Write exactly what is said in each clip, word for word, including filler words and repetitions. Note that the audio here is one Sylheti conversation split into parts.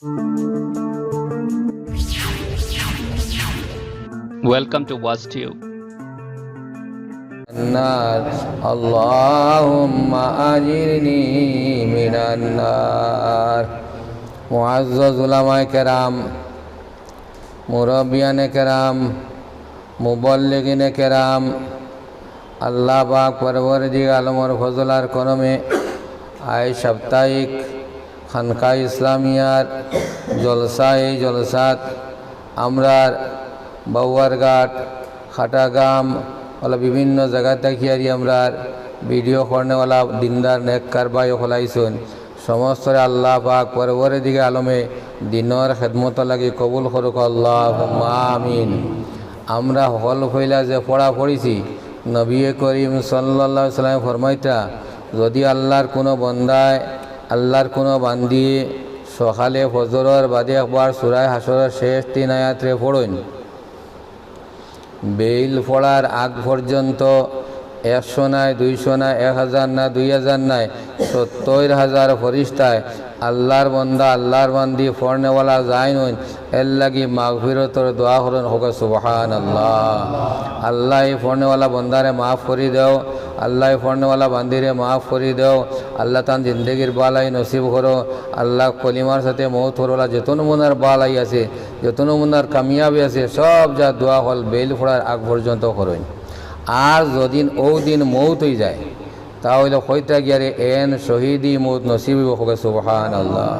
Welcome to WatchTube. النار. اللهم أجرني من النار. معزز علماء کرام، মুরব্বিয়ানে কেরাম, মুবল্লিগিনে কেরাম, আল্লাহ পাক পরওয়ারদিগার আলমর ফজল আর করমে আইজ সাপ্তাহিক খানকা ইসলামিয়ার জলসা, এই জলসাত আমরার বাউয়ারঘাট, খাটাগাম, অলা বিভিন্ন জাগা থাকি আরি আমরার ভিডিও করনেওয়ালা দিনদার নেককার ভাই অকল আইছইন। সমস্তরে আল্লাহ পাক পরওয়ারদিগার আলমে দিনর খেদমত লাগি কবুল করুক, আল্লাহুম্মা আমিন। আমরা হকল কইলা যে পড়া পড়ছি, নবী করিম সাল্লাল্লাহু আলাইহি ওয়াসাল্লাম ফরমাইতা, যদি আল্লাহর কুনু বন্দায়, আল্লাহর কুনু বান্দিয়ে সকালে ফজরর বাদে একবার সূরা হাশরর শেষ তিন আয়াতরে পড়ইন, বেইল ফড়ার আগ পর্যন্ত একশো নায়, দুইশো নায়, এক হাজার নায়, দুই হাজার নায়, সত্তইর হাজার ফিরিস্তায় আল্লাহর বন্দা, আল্লাহর বান্দি ফড়নেওয়ালা যাইন অইন, এরলাগি মাগফিরতর দোয়া করইন, কউক্কা সুবহানাল্লাহ। আল্লাহ ই ফড়নেওয়ালা বন্দারে মাফ করি দেও, আল্লাহ ই ফড়নেওয়ালা বান্দিরে মাফ করি দেও, আল্লাহ তান জিন্দেগির বালাই নসিব করো, আল্লাহ কলিমার সাথে মউত করওয়ালা যত নমুনার বালাই আছে, যত নমুনার কামিয়াবি আছে, সব যা দোয়া অকল বেইল ফড়ার আগ পর্যন্ত করইন। আর যদিন অউ দিন মউত অইযায়, তা অইলে কইতা গিয়ারে এন শহীদি মউত নসিব অইবো, কউক্কা সুবহানাল্লাহ।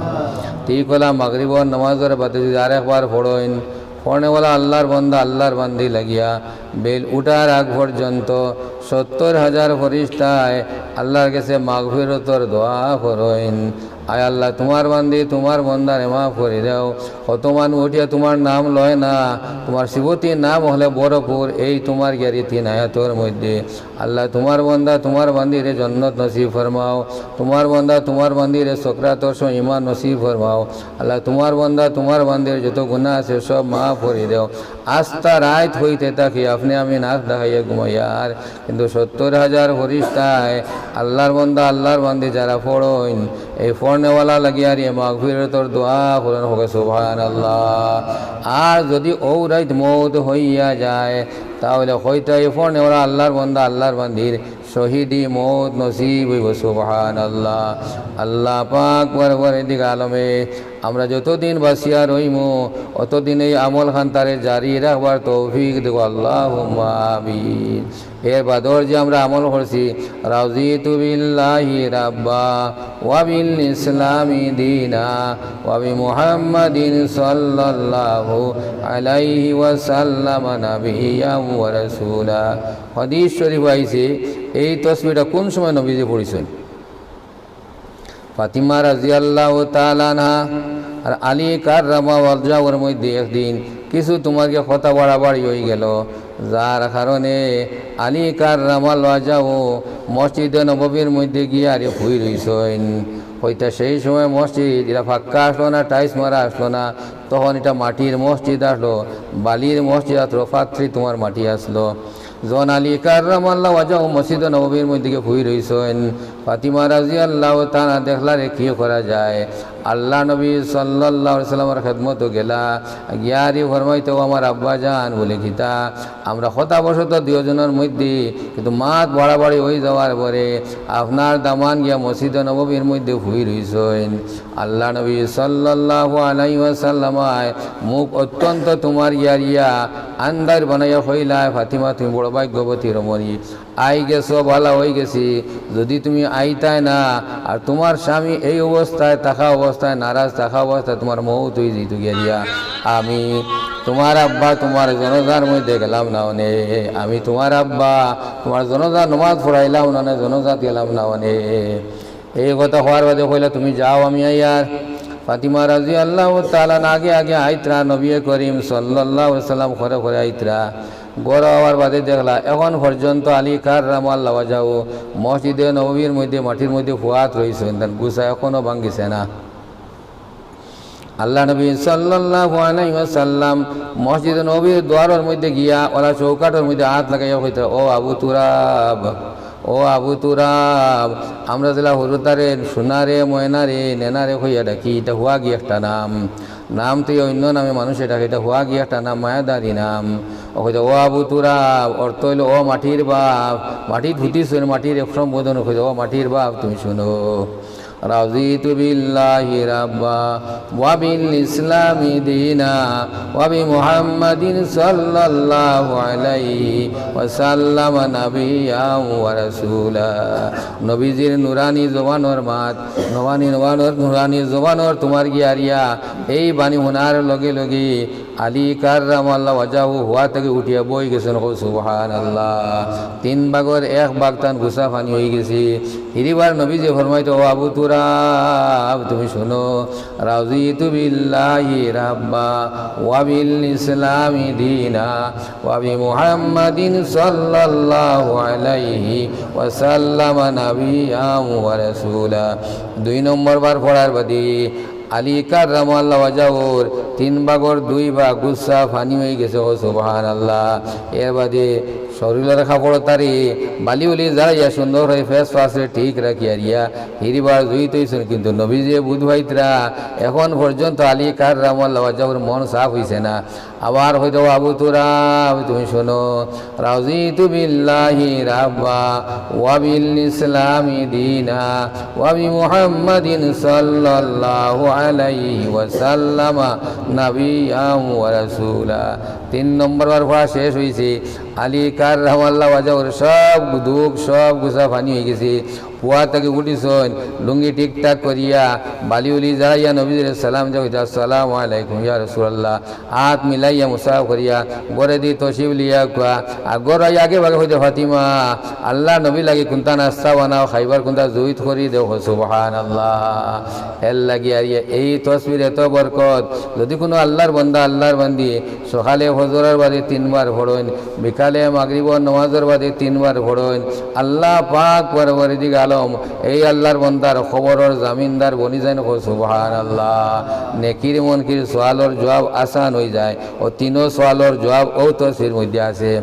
ঠিক অলা মাগরিবর নামাজর বাদে যদি আরেকবার ফড়ইন, ফড়নেওয়ালা আল্লাহর বন্দা, আল্লাহর বান্দি লাগিয়া বেইল উঠার আগ পর্যন্ত সত্তইর হাজার ফিরিস্তায় আল্লাহর গেছে মাগফিরতর দোয়া করইন। আয় আল্লাহ, তুমার বান্দি, তুমার বন্দারে মাফ করি দেও। কত মানুষ উঠিয়া তুমার নাম লয় না, তুমার সিফতি নাম অকলে ভরপুর এই তুমার গিয়ারি তিন আয়াতর মধ্যে। আল্লাহ, তুমার বন্দা, তুমার বান্দিরে জন্নত নসিব ফরমাও, তুমার বন্দা, তুমার বান্দিরে সকরাতর সময় ইমান নসিব ফরমাও। আল্লাহ, তুমার বন্দা, তুমার বান্দির যত গুনা আছে সব মাফ করি দেও। আস্তা রাইত অইতে থাকি আপনে আমি নাক ডাকাইয়া ঘুমাইয়ার, কিন্তু সত্তইর হাজার ফিরিস্তায় আল্লাহর বন্দা, আল্লাহর বান্দি যারা ফড়ইন, এই ফড়নেওয়ালা লাগিয়া আরি মাগফিরতর দোয়া করইন, কউক্কা সুবহানাল্লাহ। আর যদি অউ রাইত মউত অইয়া যায়, তা অইলে কইতা ই ফড়নেওয়ালা আল্লাহর বন্দা, আল্লাহর বান্দির শহীদি মউত নসিব অইবো, সুবহানাল্লাহ। আল্লাহ পাক পরওয়ারদিগার আলমে আমরা যতদিন বাচিয়া রইমু, অতদিন এই আমল খানতারে জারি রাখবার তৌফিক দেও, আল্লাহুম্মা আমিন। এর বাদর যে আমরা আমল করছি, রাদিতু বিল্লাহি রাব্বা ওয়া বিল ইসলামি দীনা ওয়া বি মুহাম্মাদিন সাল্লাল্লাহু আলাইহি ওয়াসাল্লাম নাবিয়্যাম ওয়া রাসূলা। হাদিস শরীফ আইছে, এই তসবিটা কোন সময় নবীজি পড়ছইন? ফাতিমা রাদিয়াল্লাহু তাআলা আনহা আর আলী কাররামা ওয়াজহার মধ্যে একদিন কিছু তুমার গিয়া কথা বাড়াবাড়ি অইগেল, যার কারণে আলী কাররামা ওয়াজহা মসজিদে নববীর মধ্যে গিয়া আরি হুই রইছইন। কইতা সেই সময় মসজিদ ইলা পাক্কা আছলো না, টাইলস মারা আছলো না, তখন ইটা মাটির মসজিদ আছলো, বালির মসজিদ আছলো, পাথরি তুমার মাটি আছলো। যখন আলী কাররামাল্লাহু ওয়াজহাহু মসজিদে নববীর মধ্যে গিয়া হুই রইছইন, ফাতিমা রাদিয়াল্লাহু তাআলা আনহা দেখলা রে কি করা যায়। আল্লার নবী সাল্লাল্লাহু আলাইহি ওয়াসাল্লামর খেদমতো গেলা, গিয়া আরি ফরমাইতা, "ও আমার আব্বাজান," বুলে, "কিতা, আমরা কথাবশত দুইওজনর মধ্যে কিন্তু মাত বাড়াবাড়ি অইযাওয়ার পরে আপনার দামান গিয়া মসজিদে নববীর মধ্যে হুই রইছইন।" আল্লার নবী সাল্লাল্লাহু আলাইহি ওয়াসাল্লাম আয় মুখ অত্যন্ত তুমার গিয়া আন্দাইর বানাইয়া কইলা, "ফাতিমা, তুমি বড় ভাগ্যবতী রমণী, আইগেছো, ভালা অইগেছি। যদি তুমি আইতায় না, আর তুমার স্বামী এই অবস্থায় থাকা অবস্থায়, নারাজ থাকা অবস্থায় তুমার মউত অইযিতো গিয়া। আমি তুমার আব্বা তুমার জানাজার মধ্যে গেলাম না অনে, আমি তুমার আব্বা তুমার জানাজার নমাজ পড়াইলাম না অনে, জানাজাত গেলাম না অনে।" এই কথা কওয়ার বাদে কইলা, "তুমি যাও, আমি আইয়ার।" ফাতিমা রাদিয়াল্লাহু তাআলা আনহা আগে আগে আইতরা, নবী করিম সাল্লাল্লাহু আলাইহি ওয়াসাল্লাম খরে খরে আইতরা। ঘরো আওয়ার বাদে দেখলা, এখন পর্যন্ত আলী কাররামাল্লাহু ওয়াজহাহু মসজিদে নববীর মধ্যে মাটির মধ্যে ফুয়াত রইছইন, তান গুছা এখনো ভাঙ্গিছে না। আল্লার নবী সাল্লাল্লাহু আলাইহি ওয়াসাল্লাম মসজিদে নববীর দুয়ারর মধ্যে গিয়া অলা চৌকাঠর মধ্যে আত লাগাইয়া কইতরা, "ও আবু তুরাব, ও আবু তুরাব, আমরা যেলা হুরুতারে, সোনারে, ময়নারে, নেনারে কইয়া ডাকি, ইটা হুয়াগি একটা নাম। নাম তো অইন্য নামে মানুষে ডাকে, ইটা হুয়াগি একটা নাম, মায়াদারি নাম। ও কইতা, "ও আবু তুরাব", অর্থ অইলো, "ও মাটির বাপ", মাটিত হুতিছইন, মাটির এক সম্বোধন। কইতা, "ও মাটির বাপ, তুমি শুনো।" রাদিতু বিল্লাহি রাব্বা, ওয়া বিল ইসলামি দীনা, ওয়া বি মুহাম্মাদিন সাল্লাল্লাহু আলাইহি ওয়া সাল্লাম নাবিয়্যা ওয়া রাসূলা। নবীজির নুরানি জবানর মাত, নবানি নবানর নুরানি জবানর তুমার গিয়ারিয়া, এই বাণী হুনার লগে লগে আলী কাররামাল্লাহু ওয়াজহাহু হুয়া থাকি উঠিয়া বই গেছইন। কও সুবহানাল্লাহ। তিন ভাগর এক ভাগ তান গুছা পানি অইগেছে। হিরিবার নবীজিয়ে ফরমাইতা, "ও আবু তুরাব, তুমি শুনো, রাদিতু বিল্লাহি রাব্বা, ওয়া বিল ইসলামি দীনা, ওয়া বি মুহাম্মাদিন সাল্লাল্লাহু আলাইহি ওয়া সাল্লাম নাবিয়্যা ওয়া রাসূলা।" দুই নম্বর বার পড়ার বাদে আলী কাররামাল্লাহু ওয়াজহাহুর তিন ভাগর দুই ভাগ গুছা পানি অইগেছে। কও সুবহানাল্লাহ। এর বাদে শরীলর কাপড় তারে বালি উলি ঝাড়াইয়া সুন্দর করি face face ঠিক রাখিয়া দিয়া হিরিবার জুইত থইছইন, কিন্তু নবীজিয়ে বুঝ পাইতরা, এখন পর্যন্ত আলী কাররামাল্লাহু ওয়াজহাহুর মন সাফ অইছে না। আবার কইতা, "ও আবু তুরাব, তুমি শুনো, রাদিতু বিল্লাহি রাব্বা, ওয়া বিল ইসলামি দীনা, ওয়া বি মুহাম্মাদিন সাল্লাল্লাহু আলাইহি ওয়া সাল্লাম নাবিয়্যা ওয়া রাসূলা।" তিন নম্বর বার পড়া শেষ অইছে। আলী কাররামাল্লাহু ওয়াজহাহুর সব দুখ, সব গুছা পানি অইগেছে। হুয়া থাকি উঠিছইন, লুঙ্গি ঠিকঠাক করিয়া, বালি উলি ঝাড়াইয়া নবীজিরে সালাম দিয়া কইতা, "আসসালামু আলাইকুম ইয়া রাসূলুল্লাহ।" আত মিলাইয়া মুসাফা করিয়া ঘরেদি তশরিফ লইয়া আউক্কা। আর ঘরো আইয়া আগে ভাগে কইতা, "ফাতিমা, আল্লার নবীর লাগি কুন্তা নাস্তা বানাও, খাইবার কুন্তা জুইত করি দেও।" কও সুবহানাল্লাহ। এর লাগি আর ইয়ে, এই তসবির এত বরকত, যদি কুনু আল্লার বন্দা, আল্লার বান্দি সকালে ফজরর বাদে তিনবার পড়ইন, বিকালে মাগরিবর নমাজর বাদে তিনবার পড়ইন, আল্লাহ পাক পরওয়ারদিগার আলম এই আল্লার বন্দার কবরর জামিনদার বনি যাইন। কও সুবহানাল্লাহ। নেকির মুনকির সওয়ালর জুয়াব আসান অইযায়। অউ তিনো সওয়ালর জুয়াব অউ তসবির মধ্যে আছে।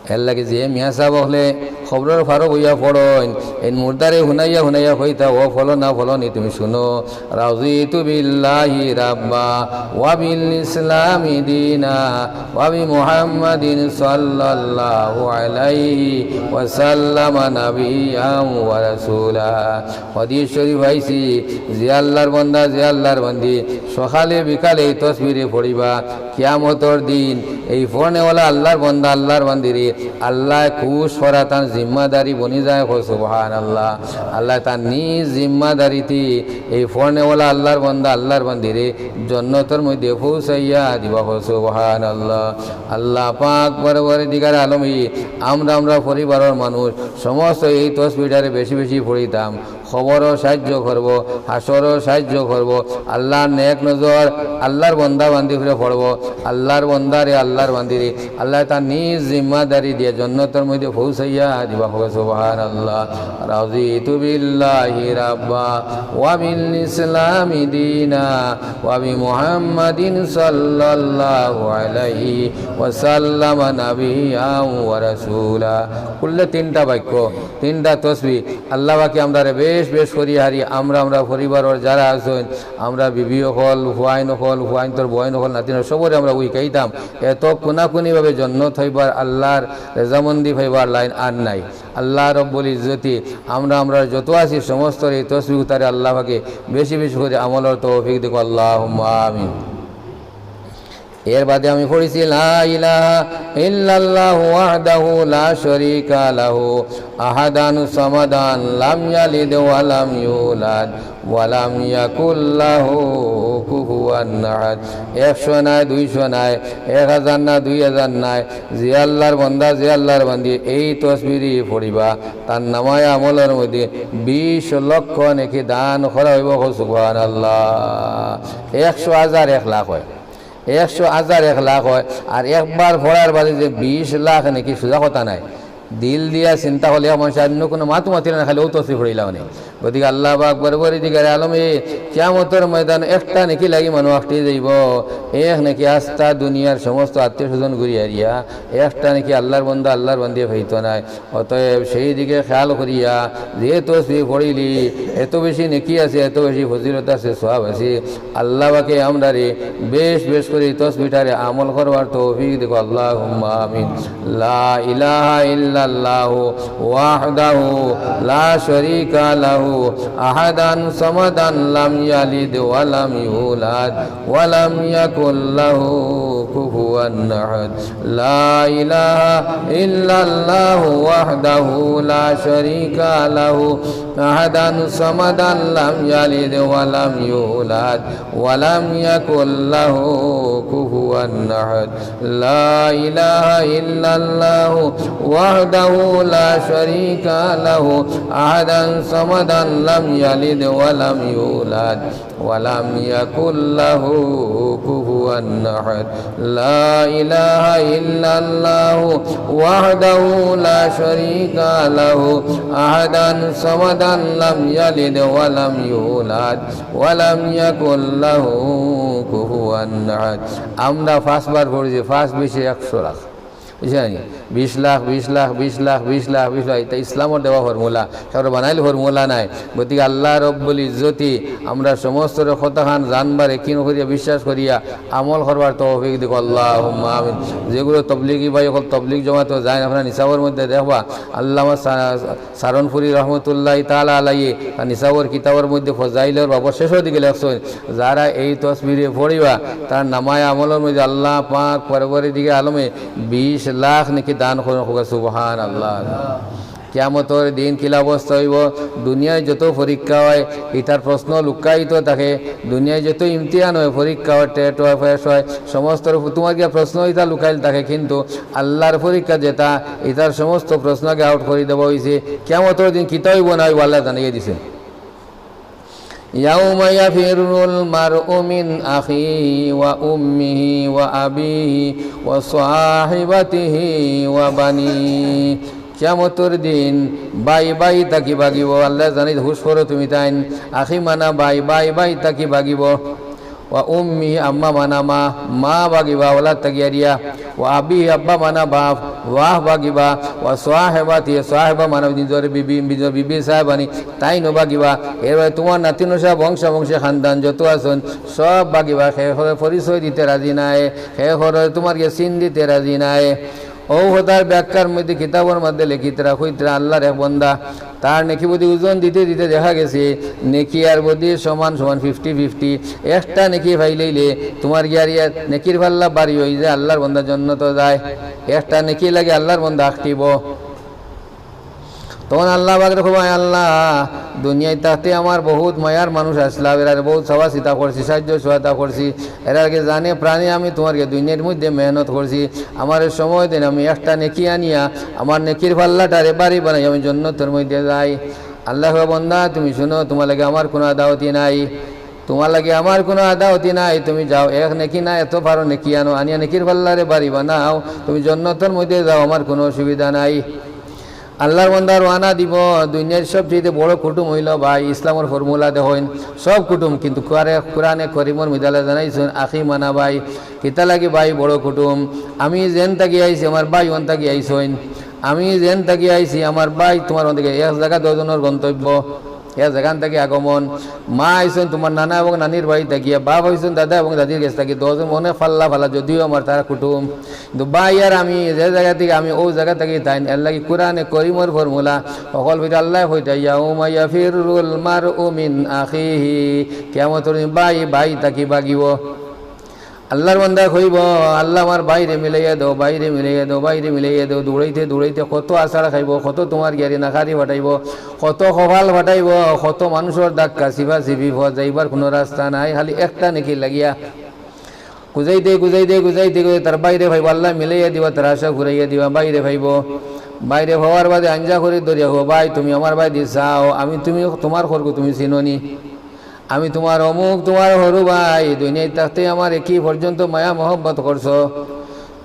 এর লাগি যে মিয়া সাব অকলে কবরর পারো বইয়া পড়ইন, এইন মুর্দারে হুনাইয়া হুনাইয়া কইতা, "ও ফলনা ফলনি, তুমি শুনো, রাদিতু বিল্লাহি রাব্বা, ওয়া বিল ইসলামি দীনা, ওয়া বি মুহাম্মাদিন সাল্লাল্লাহু আলাইহি ওয়া সাল্লাম নাবিয়্যা ওয়া রাসূলা।" হাদিস শরীফ আইছে, যে আল্লার বন্দা, যে আল্লার বান্দি সকালে বিকালে এই তসবিরে পড়িবা, কিয়ামতর দিন এই পড়নেওয়ালা আল্লার বন্দা, আল্লার বান্দিরে আল্লায় খুশ করা তান জিম্মাদারি বনি যায়। কও সুবহানাল্লাহ। আল্লায় তান নিজ জিম্মাদারিতে এই পড়নেওয়ালা আল্লার বন্দা, আল্লার বান্দিরে জন্নতর মধ্যে পৌঁছাইয়া দিবা। কও সুবহানাল্লাহ। আল্লাহ পাক পরওয়ারদিগার আলমে আমরা, আমরা পরিবারর মানুষ সমস্ত এই তসবিটারে বেশি বেশি পড়িতাম। কবরও সাহায্য করবো, হাশরও সাহায্য করবো। আল্লার নেক নজর আল্লার বন্দা বান্দি উপরে পড়বো। আল্লার বন্দারে, আল্লার বান্দিরে আল্লায় তান নিজ জিম্মাদারি দিয়া জন্নতর মধ্যে পৌঁছাইয়া দিবা। কও সুবহানাল্লাহ। রাদিতু বিল্লাহি রাব্বা, ওয়া বিল ইসলামি দীনা, ওয়া বি মুহাম্মাদিন সাল্লাল্লাহু আলাইহি ওয়া সাল্লাম নাবিয়্যা ওয়া রাসূলা। করলে তিনটা বাক্য, তিনটা তসবি। আল্লাহ পাকে আমরারে বেশ বেশ করি হারি, আমরা, আমরা পরিবারর যারা আছইন, আমরা বিবি অকল, ফুয়াইন অকল, ফুয়াইন্তর বইন অকল, নাতিন অকল, সবরে আমরা উইকাইতাম। এত কুনাকুনি ভাবে জন্নত অইবার, আল্লার রেজামন্দি পাইবার লাইন আর নাই। আল্লাহ রব্বুল ইজ্জতে আমরা, আমরা যত আছি সমস্তর এই তসবি উতারে আল্লাহ পাকে বেশি বেশি করি আমলর তৌফিক দিক। আল্লাহুম্মা আমিন। এর বাদে আমি পড়ছি, লা ইলাহা ইল্লাল্লাহু ওয়াহদাহু লা শারীকা লাহু, আহাদান সামাদান, লাম ইয়ালিদ ওয়া লাম ইউলাদ, ওয়া লাম ইয়াকুল লাহু কুফুয়ান আহাদ। একশো নায়, দুইশো নায়, এক হাজার না, দুই হাজার নায়, যে আল্লার বন্দা, যে আল্লার বান্দি এই তসবিরে পড়িবা, তার নামায়ে আমলর মধ্যে বিশ লক্ষ নেকি দান করা অইবো। কও সুবহানাল্লাহ। একশো, হাজার, এক লাখ অয়। একশো, হাজার, এক লাখ অয়, আর একবার পড়ার বাদে যে বিশ লাখ নেকি, সোজা কথা নায়। দিল দিয়া চিন্তা করলে এক মানুষ আর অন্য কুনু মাতউ মাতিলা না, খালি অউ তসবি পড়িলা অনে। গতিকে আল্লাহ পাক পরওয়ারদিগারে আলমে কিয়ামতর ময়দান একটা নেকি লাগি মানুষ আটকি যাইবো। এক নেকি আস্তা দুনিয়ার সমস্ত আত্মীয় স্বজন ঘুরি হারিয়া, একটা নেকি আল্লাহর বন্দা, আল্লাহর বান্দিয়ে পাইতো নায়। অতএব সেই দিকে খেয়াল করিয়া যে তসবিহ পড়িলি, এত বেশি নেকি আছে, এত বেশি ফজিলত আছে, সওয়াব আছে। আল্লাহ পাকে আমরারে বেশ বেশ করি তসবিটারে আমল করবার তৌফিক দিক, আল্লাহুম্মা আমিন। লা ইলাহা ইল্লাল্লাহু ওয়াহদাহু লা শারীকা লাহু আহাদান সামাদান লাম ইয়ালিদ ওয়া লাম ইউলাদ ওয়া লাম ইয়াকুল লাহু কুফুয়ান আহাদ। لا إله إلا الله وحده لا شريك له أحدا صمدا لم يلد ولم يولد ولم يكن له كفوا أحد. لا إله إلا الله وحده لا شريك له أحدا صمدا لم يلد ولم يولد ولم يكن له كفوا أحد. لا إله إلا الله وحده لا شريك له أحدا صمدا لم يلد ولم يولد ولم يكن له كفوا أحد. আমরা পাঁচবার পড়ছি, পাঁচ বিশে একশো লাখ। বুঝছইন নি? বিশ লাখ, বিশ লাখ, বিশ লাখ, বিশ লাখ, বিশ লাখ, ইটা ইসলামর দেওয়া ফর্মুলা, কেউর বানাইল ফর্মুলা নায়। গতিকে আল্লাহ রব্বুল ইজ্জতি আমরা সমস্তরে কথাখান জানবার একিন করিয়া, বিশ্বাস করিয়া আমল করবার তৌফিক দিক, আল্লাহুম্মা আমিন। যেগুলো তবলিগি ভাই অকল তবলিগ জমাতো যাইন, আপনারা নিসাবর মধ্যে দেখবা, আল্লামা সা-, সারনপুরি রহমতুল্লাহি তাআলা আলাইহি তান নিসাবর কিতাবর মধ্যে ফজাইলর বাবর শেষর দিকে লেখছইন, যারা এই তসবিরে পড়িবা, তার নামায়ে আমলর মধ্যে আল্লাহ পাক পরওয়ারদিগারে আলমে বিশ লাখ নেকি দান করইন। কউক্কা সুবহানাল্লাহ। কিয়ামতর দিন কিলা অবস্থা অইবো? দুনিয়ায় যত পরীক্ষা অয়, ইতার প্রশ্ন লুকায়িত থাকে। দুনিয়ায় যত ইমতিহান অয়, পরীক্ষা অয়, টেট অয়, ফেশ অয়, সমস্তর উপর তুমার গিয়া প্রশ্ন ইতা লুকাইল থাকে, কিন্তু আল্লাহর পরীক্ষা যেটা, ইতার সমস্ত প্রশ্নকে আউট করি দেওয়া অইছে। কিয়ামতর দিন কিতা অইবো না অইবো, আল্লায় জানাইয়া দিছইন। يوم يفر المرء من أخيه وأمه وأبيه وصاحبته وبنيه. কিয়ামতর দিন ভাই ভাই থাকি ভাগিবো। আল্লায় জানাইন, হুশ করো তুমি তাইন। আখি মানা ভাই, ভাই ভাই থাকি ভাগিবো। ওয়া উম্মি, আম্মা মানা মা, মা ভাগিবা আওলাদ থাকি হারিয়া। ওয়া আবি, আব্বা মানা বাপ, বাপ ভাগিবা। ওয়া সাহেবাতি, সাহেবা মানা নিজর বিবি, নিজর বিবি সাহেবানি, তাইনও ভাগিবা। এরবাদে তুমার নাতি নশা, বংশা বংশী, খানদান যত আছইন, সব ভাগিবা। কেউ পরিচয় দিতে রাজি নায়, কেউ তুমার গিয়া চিন দিতে রাজি নায়। অউ কথার ব্যাখ্যার মধ্যে কিতাবর মধ্যে লেখিতরা, কইতরা, আল্লাহর এক বন্দা, তার নেকি বদি ওজন দিতে দিতে দেখা গেছে, নেকি আর বদি সমান সমান, ফিফটি ফিফটি। একটা নেকি পাইলাইলে তুমার গিয়া আর ইয়া নেকির পাল্লা ভারি অইযায়, আল্লাহর বন্দা জন্নতো যায়। একটা নেকি লাগি আল্লাহর বন্দা আটকিবো। তখন আল্লাহ পাকরে কইবা, "আয় আল্লাহ, দুনিয়াত থাকতে আমার বউত মায়ার মানুষ আছলা, এরারে বউত সেবা সিতা করছি, সাহায্য সহায়তা করছি, এরার গি জানে প্রাণে আমি তুমার গি দুনিয়ার মধ্যে মেহনত করছি, আমারে সময় দেইন, আমি একটা নেকি আনিয়া আমার নেকির পাল্লাটারে ভারি বানাই আমি জন্নতর মধ্যে যাই।" আল্লায় কইবা, "বন্দা, তুমি হুনো, তুমার লাগি আমার কুনু আদাওতি নাই, তুমার লাগি আমার কুনু আদাওতি নাই, তুমি যাও, এক নেকি না, এত পারো নেকি আনো, আনিয়া নেকির পাল্লারে ভারি বানাও, তুমি জন্নতর মধ্যে যাও, আমার কুনু অসুবিধা নাই।" আল্লাহর বন্দা রওয়ানা দিবো। দুনিয়ার সবচেয়ে বড় কুটুম অইলো ভাই, ইসলামর ফর্মুলা দেখইন, সব কুটুম, কিন্তু কুরআনে, কুরআনে করিমর মধ্যে আল্লায় জানাইছইন, আখি মানা ভাই। কিতা লাগি ভাই বড় কুটুম? আমি যেন থাকি আইছি, আমার ভাই অন থাকি আইছইন। আমি যেন থাকি আইছি, আমার ভাই তুমার অন থাকি, এক জাগা দুইজনর গন্তব্য, এক জাগান থাকি আগমন। মা আইছইন তুমার নানা এবং নানির বাড়ি থাকিয়া, বাপ আইছইন দাদা এবং দাদির গেছ থাকি, দুইজন অনেক ফাল্লা ফালা, যদিও আমার তারা কুটুম। কিন্তু ভাই আর আমি যে জাগা থাকি, আমি অউ জাগা থাকি তাইন। এরলাগি কুরআনে করিমর ফর্মুলা, হকল ফিরে আল্লায় কইতা, "ইয়াউমা ইয়াফিরুল মারউ মিন আখিহি।" কিয়ামতর দিন ভাই ভাই থাকি ভাগিবো। আল্লাহর বন্দা কইবো, "আল্লাহ, আমার ভাইরে মিলাইয়া দেও, ভাইরে মিলাইয়া দেও, ভাইরে মিলাইয়া দেও।" দৌড়াইতে দৌড়াইতে কত আছাড় খাইবো, কত তুমার গিয়ারে নাকারি ফাটাইবো, কত কপাল ফাটাইবো, কত মানুষর ধাক্কা, চিপা চিপি, ফ-, যাইবার কুনু রাস্তা নাই, খালি একটা নেকি লাগিয়া। গুজাইতে, গুজাইতে, গুজাইতে, গুজাইতে তার ভাইরে পাইবো, আল্লায় মিলাইয়া দিবা, তার আশা ফুরাইয়া দিবা, ভাইরে পাইবো। ভাইরে পাওয়ার বাদে আঞ্জা করি ধরিয়া কইবো, "ভাই, তুমি আমার ভাইদি চাও, আমি তুমি, তুমার খরগু তুমি চিনো নি? আমি তুমার অমুক, তুমার হুরু ভাই, দুনিয়াত থাকতে আমারে কি পর্যন্ত মায়া মহব্বত করছো।"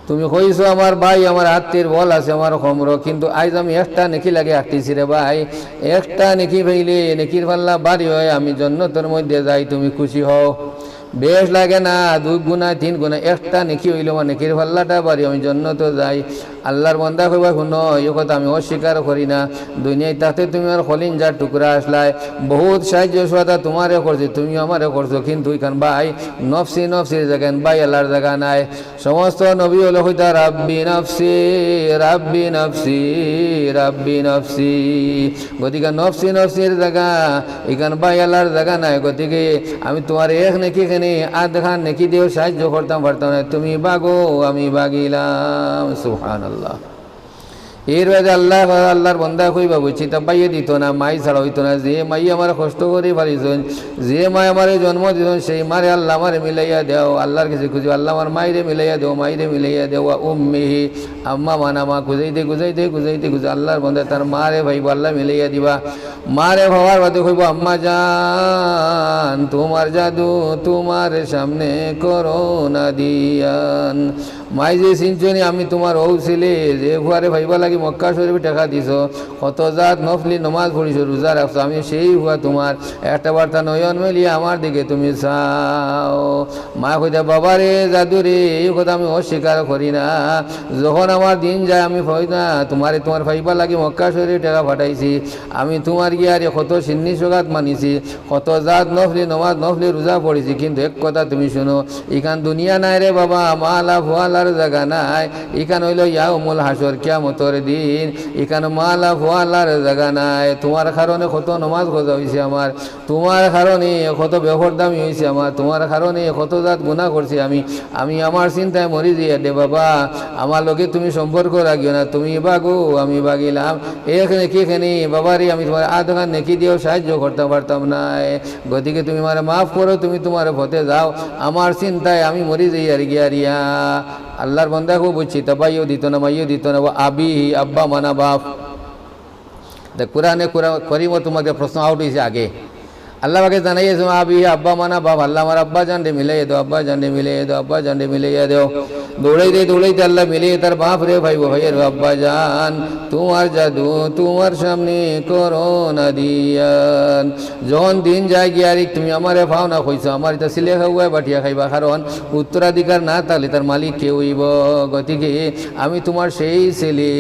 তুমি কইছো আমার ভাই, আমার আত্তির বল আছে, আমার কমর, কিন্তু আইজ আমি একটা নেকি লাগি আটকিছি রে ভাই। একটা নেকি পাইলে নেকির পাল্লা ভারি অয়, আমি জন্নতর মধ্যে যাই, তুমি খুশি হও। বেশ লাগে না, দুই গুণা, তিন গুণা, একটা নেকি অইলো আমার নেকির পাল্লাটা ভারি, আমি জন্নতো যাই। আল্লার বন্দা কইবা, হুনো, ই কথা আমি অস্বীকার করি না। দুনিয়াত থাকতে তুমি আমার কলিজার টুকরা আছলায়, বউত সাইয্য সহায়তা তুমারে করছি, তুমিও আমারে করছো, কিন্তু ইখান ভাই নফসি নফসির জাগা, ইখান ভাই আল্লার জাগা নায়। সমস্ত নবী অকলে কইতা, "রাব্বি নাফসি, রাব্বি নাফসি, রাব্বি নাফসি।" গতিকে নফসি নফসির জাগা, ইখান ভাই আল্লার জাগা নায়। গতিকে আমি তুমার এক নেকি খানি আধখান নেকি দিও সাইয্য করতাম পারতাম নায়। তুমি ভাগো, আমি ভাগিলাম। সুবহানাল্লাহ। এর বাদে আল্লাহ, আল্লার বন্দা কইবা, বুঝছি, তা ভাইয়ে দিত না, মাই ছাড়া অইতো না। যে মাই আমারে কষ্ট করি পালিছইন, যে মাই আমারে জন্ম দিছইন, সেই মারে আল্লাহ আমারে মিলাইয়া দেও। আল্লার গেছে খুজি, আল্লাহ আমার মাইরে মিলাইয়া দেও, মাইরে মিলাইয়া দেও। ওয়া উম্মিহি, আম্মা মানা মা, খুজাইতে, খুজাইতে, খুজাইতে, খুজাই আল্লার বন্দা তার মারে পাইবো, আল্লায় মিলাইয়া দিবা। মারে পাওয়ার বাদে কইবো, আম্মা জান, তুমার জাদু তুমার সামনে করোনা দিয়ান। মাই যে চিনছনি, আমি তুমার অউ ছেলে, যে ফুয়ারে পাইবার লাগি মক্কা শরীফ টেকা দিছো, কত জাত নফলি নমাজ পড়িছো, রোজা রাখছো, আমি সেই ফুয়া তুমার। একটা বার্তা নয়ন মেলিয়া আমার দিকে তুমি চাও। মায় কইতা, বাবারে, জাদুরে, ই কথা আমি অস্বীকার করি না। যখন আমার দিন যায়, আমি পাই না, তুমারে, তুমার পাইবার লাগি মক্কা শরীফ টেকা পাঠাইছি, আমি তুমার গিয়ারে কত সিন্নি সকাত মানিছি, কত জাত নফলি নমাজ, নফলি রোজা পড়িছি, কিন্তু এক কথা তুমি হুনো, ইখান দুনিয়া নায় রে বাবা, মা আলা ফুয়া আলার জাগা নায়। ইখান অইলো ইয়াউমুল হাশর, কিয়ামতর দিন। ইখান মা আলা ফুয়া আলার জাগা নায়। তুমার কারণে কত নমাজ কাজা অইছে আমার, তুমার কারণে কত বেপরদামি অইছে আমার, তুমার কারণে কত জাত গুনা করছি আমি। আমি আমার চিন্তায় মরি যাইয়ার রে বাবা, আমার লগে তুমি সম্পর্ক রাখিও না, তুমি ভাগো, আমি ভাগিলাম। এক নেকি খানি, বাবারে, আমি তুমার আধখান নেকি দিও সাইয্য করতাম পারতাম নায়। গতিকে তুমি আমারে মাফ করো, তুমি তুমার পথে যাও। আমার চিন্তায় আমি মরি যাইয়ার গিয়ারিয়া। আল্লার বন্দা কইবো, বুঝছি, তা ভাইও দিত না, মাইও দিত না, ওয়া আবিহি, আব্বা মানা বাপ। তে কুরআনে, কুরআন করিমো তুমার প্রশ্ন আউট অইছে আগে। আল্লাহ পাকে জানাইছে, ওয়া আবিহি, আব্বা মানা বাপ, আল্লাহ আমার আব্বা জানরে মিলাইয়া দেও, আব্বা জানরে মিলাইয়া দেও, আব্বা জানরে মিলাইয়া দেও। দৌড়াইতে দৌড়াইতে আল্লায় মিলাইয়া তার বাপরে পাইবো, ভাইয়ের আব্বা জান, তুমার জাদু তুমার সামনে করোনা দিয়ান। যখন দিন যায় গিয়ারি, তুমি আমারে পাও না কইছো, আমার ইতা ছিলে খাওয়ায় বাটিয়া খাইবা, কারণ উত্তরাধিকার না থাকলে তার মালিক কে অইবো? গতিকে আমি তুমার সেই ছেলে,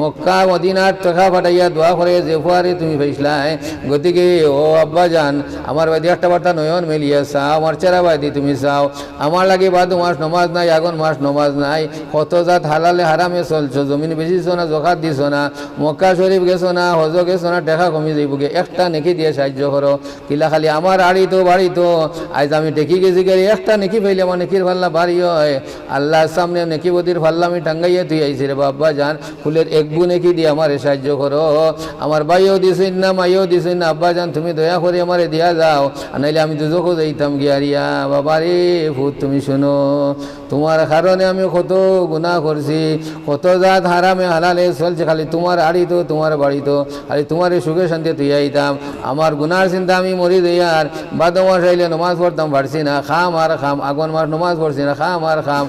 মক্কা মদিনার টেকা পাঠাইয়া দোয়া করে যে ফুয়ারে তুমি পাইছলায়। গতিকে ও আব্বা জান, আমার বায়দি একটা বার্তা নয়ন মেলিয়া চাও, আমার চেহারা বায়দি তুমি চাও। আমার লাগি ভাদো মাস নমাজ নাই, আগন মাস নমাজ নাই, কত জাত হালালে হারামে চলছো, জমিন বেচিছো না, জকাত দিছো না, মক্কা শরীফ গেছো না, হজো গেছো না, টেকা কমি যাইবোগি, একটা নেকি দিয়া সাইয্য করো। কিলা খালি আমার আড়িতো বাড়িতো, আইজ আমি ঠেকি গেছি গিয়ারি, একটা নেকি পাইলে আমার নেকির পাল্লা ভারি অয়। আল্লার সামনে নেকি বদির পাল্লা আমি টাঙ্গাইয়া থুই আইছি রে আব্বা জান, ফুলের এগু নেকি দিয়া আমারে সাইয্য করো। আমার ভাইও দিছইন না, মাইও দিছইন না, আব্বা জান তুমি দয়া করি আমারে দিয়া যাও, আর নাইলে আমি দুজখো যাইতাম গিয়ারিয়া। বাবারে ফুত, তুমি হুনো, তুমার কারণে আমি কত গুনা করছি, কত জাত হারামে হালালে চলছে, খালি তুমার আড়িতো, তুমার বাড়িতো, খালি তুমারে সুখে শান্তিতে থুইয়া আইতাম। আমার গুনার চিন্তা আমি মরি যাইয়ার, ভাদো মাস আইলে নমাজ পড়তাম পারছি না, কাম আর কাম, আগন মাস নমাজ পড়ছি না, কাম আর কাম।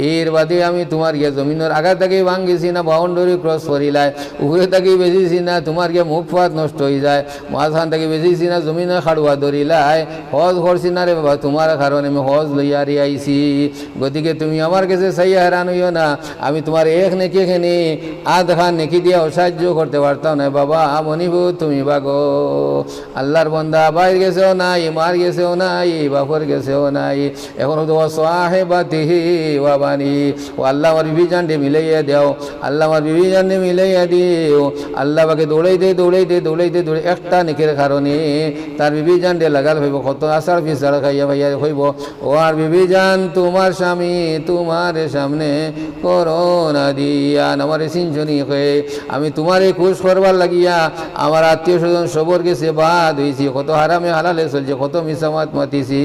এর বাদে আমি তুমার গিয়া জমিনর আগা থাকি ভাঙ্গিছি না, boundary cross করিলায়, উপরে থাকি বেচিছি না, তুমার গিয়া মুখ ফাত নষ্ট অইযায়, মাঝখান থাকি বেচিছি না, জমিনর খাড়ুয়া ধরিলায়, হজ করছি না রে বাবা, তুমার কারণে আমি হজ লইয়ারি আইছি। গতিকে তুমি আমার গেছে চাইয়া হেরান অইও না, আমি তুমার এক নেকি খানি আধখান নেকি দিয়াও সাইয্য করতে পারতাম নায়। বাবা মনিব, তুমি ভাগো। আল্লার বন্দা ভাইর গেছেও নাই, মার গেছেও নাই, বাপর গেছেও নাই। এখন তো ওয়া সাহেবাতিহি ওয়া বানি, ও আল্লাহ আমার বিবি জানরে মিলাইয়া দেও, আল্লাহ আমার বিবি জানরে মিলাইয়া দিও। আল্লাহ পাকে দৌড়াইতে, দৌড়াইতে, দৌড়াইতে, দৌড়াই একটা নেকির কারণে তার বিবি জানরে লাগাল পাইবো, কত আছাড় পিছাড় খাইয়া পাইয়া কইবো, ও আর বিবি জান, তুমার স্বামী তুমার সামনে করোনা দিয়ান, আমারে চিনছনি কই? আমি তুমারে খুশ করবার লাগিয়া আমার আত্মীয় স্বজন সবর গেছে বাদ অইছি, কত হারামে হালালে চলছে, কত মিছা মাত মাতিছি,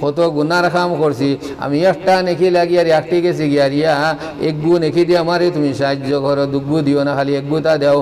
কত গুনার কাম করছি। আমি একটা নেকি লাগিয়ার আটকি গেছি গিয়ারিয়া, এগু নেকি দিয়া আমারে তুমি সাইয্য করো, দুগু দিও না, খালি এগুতা দেও।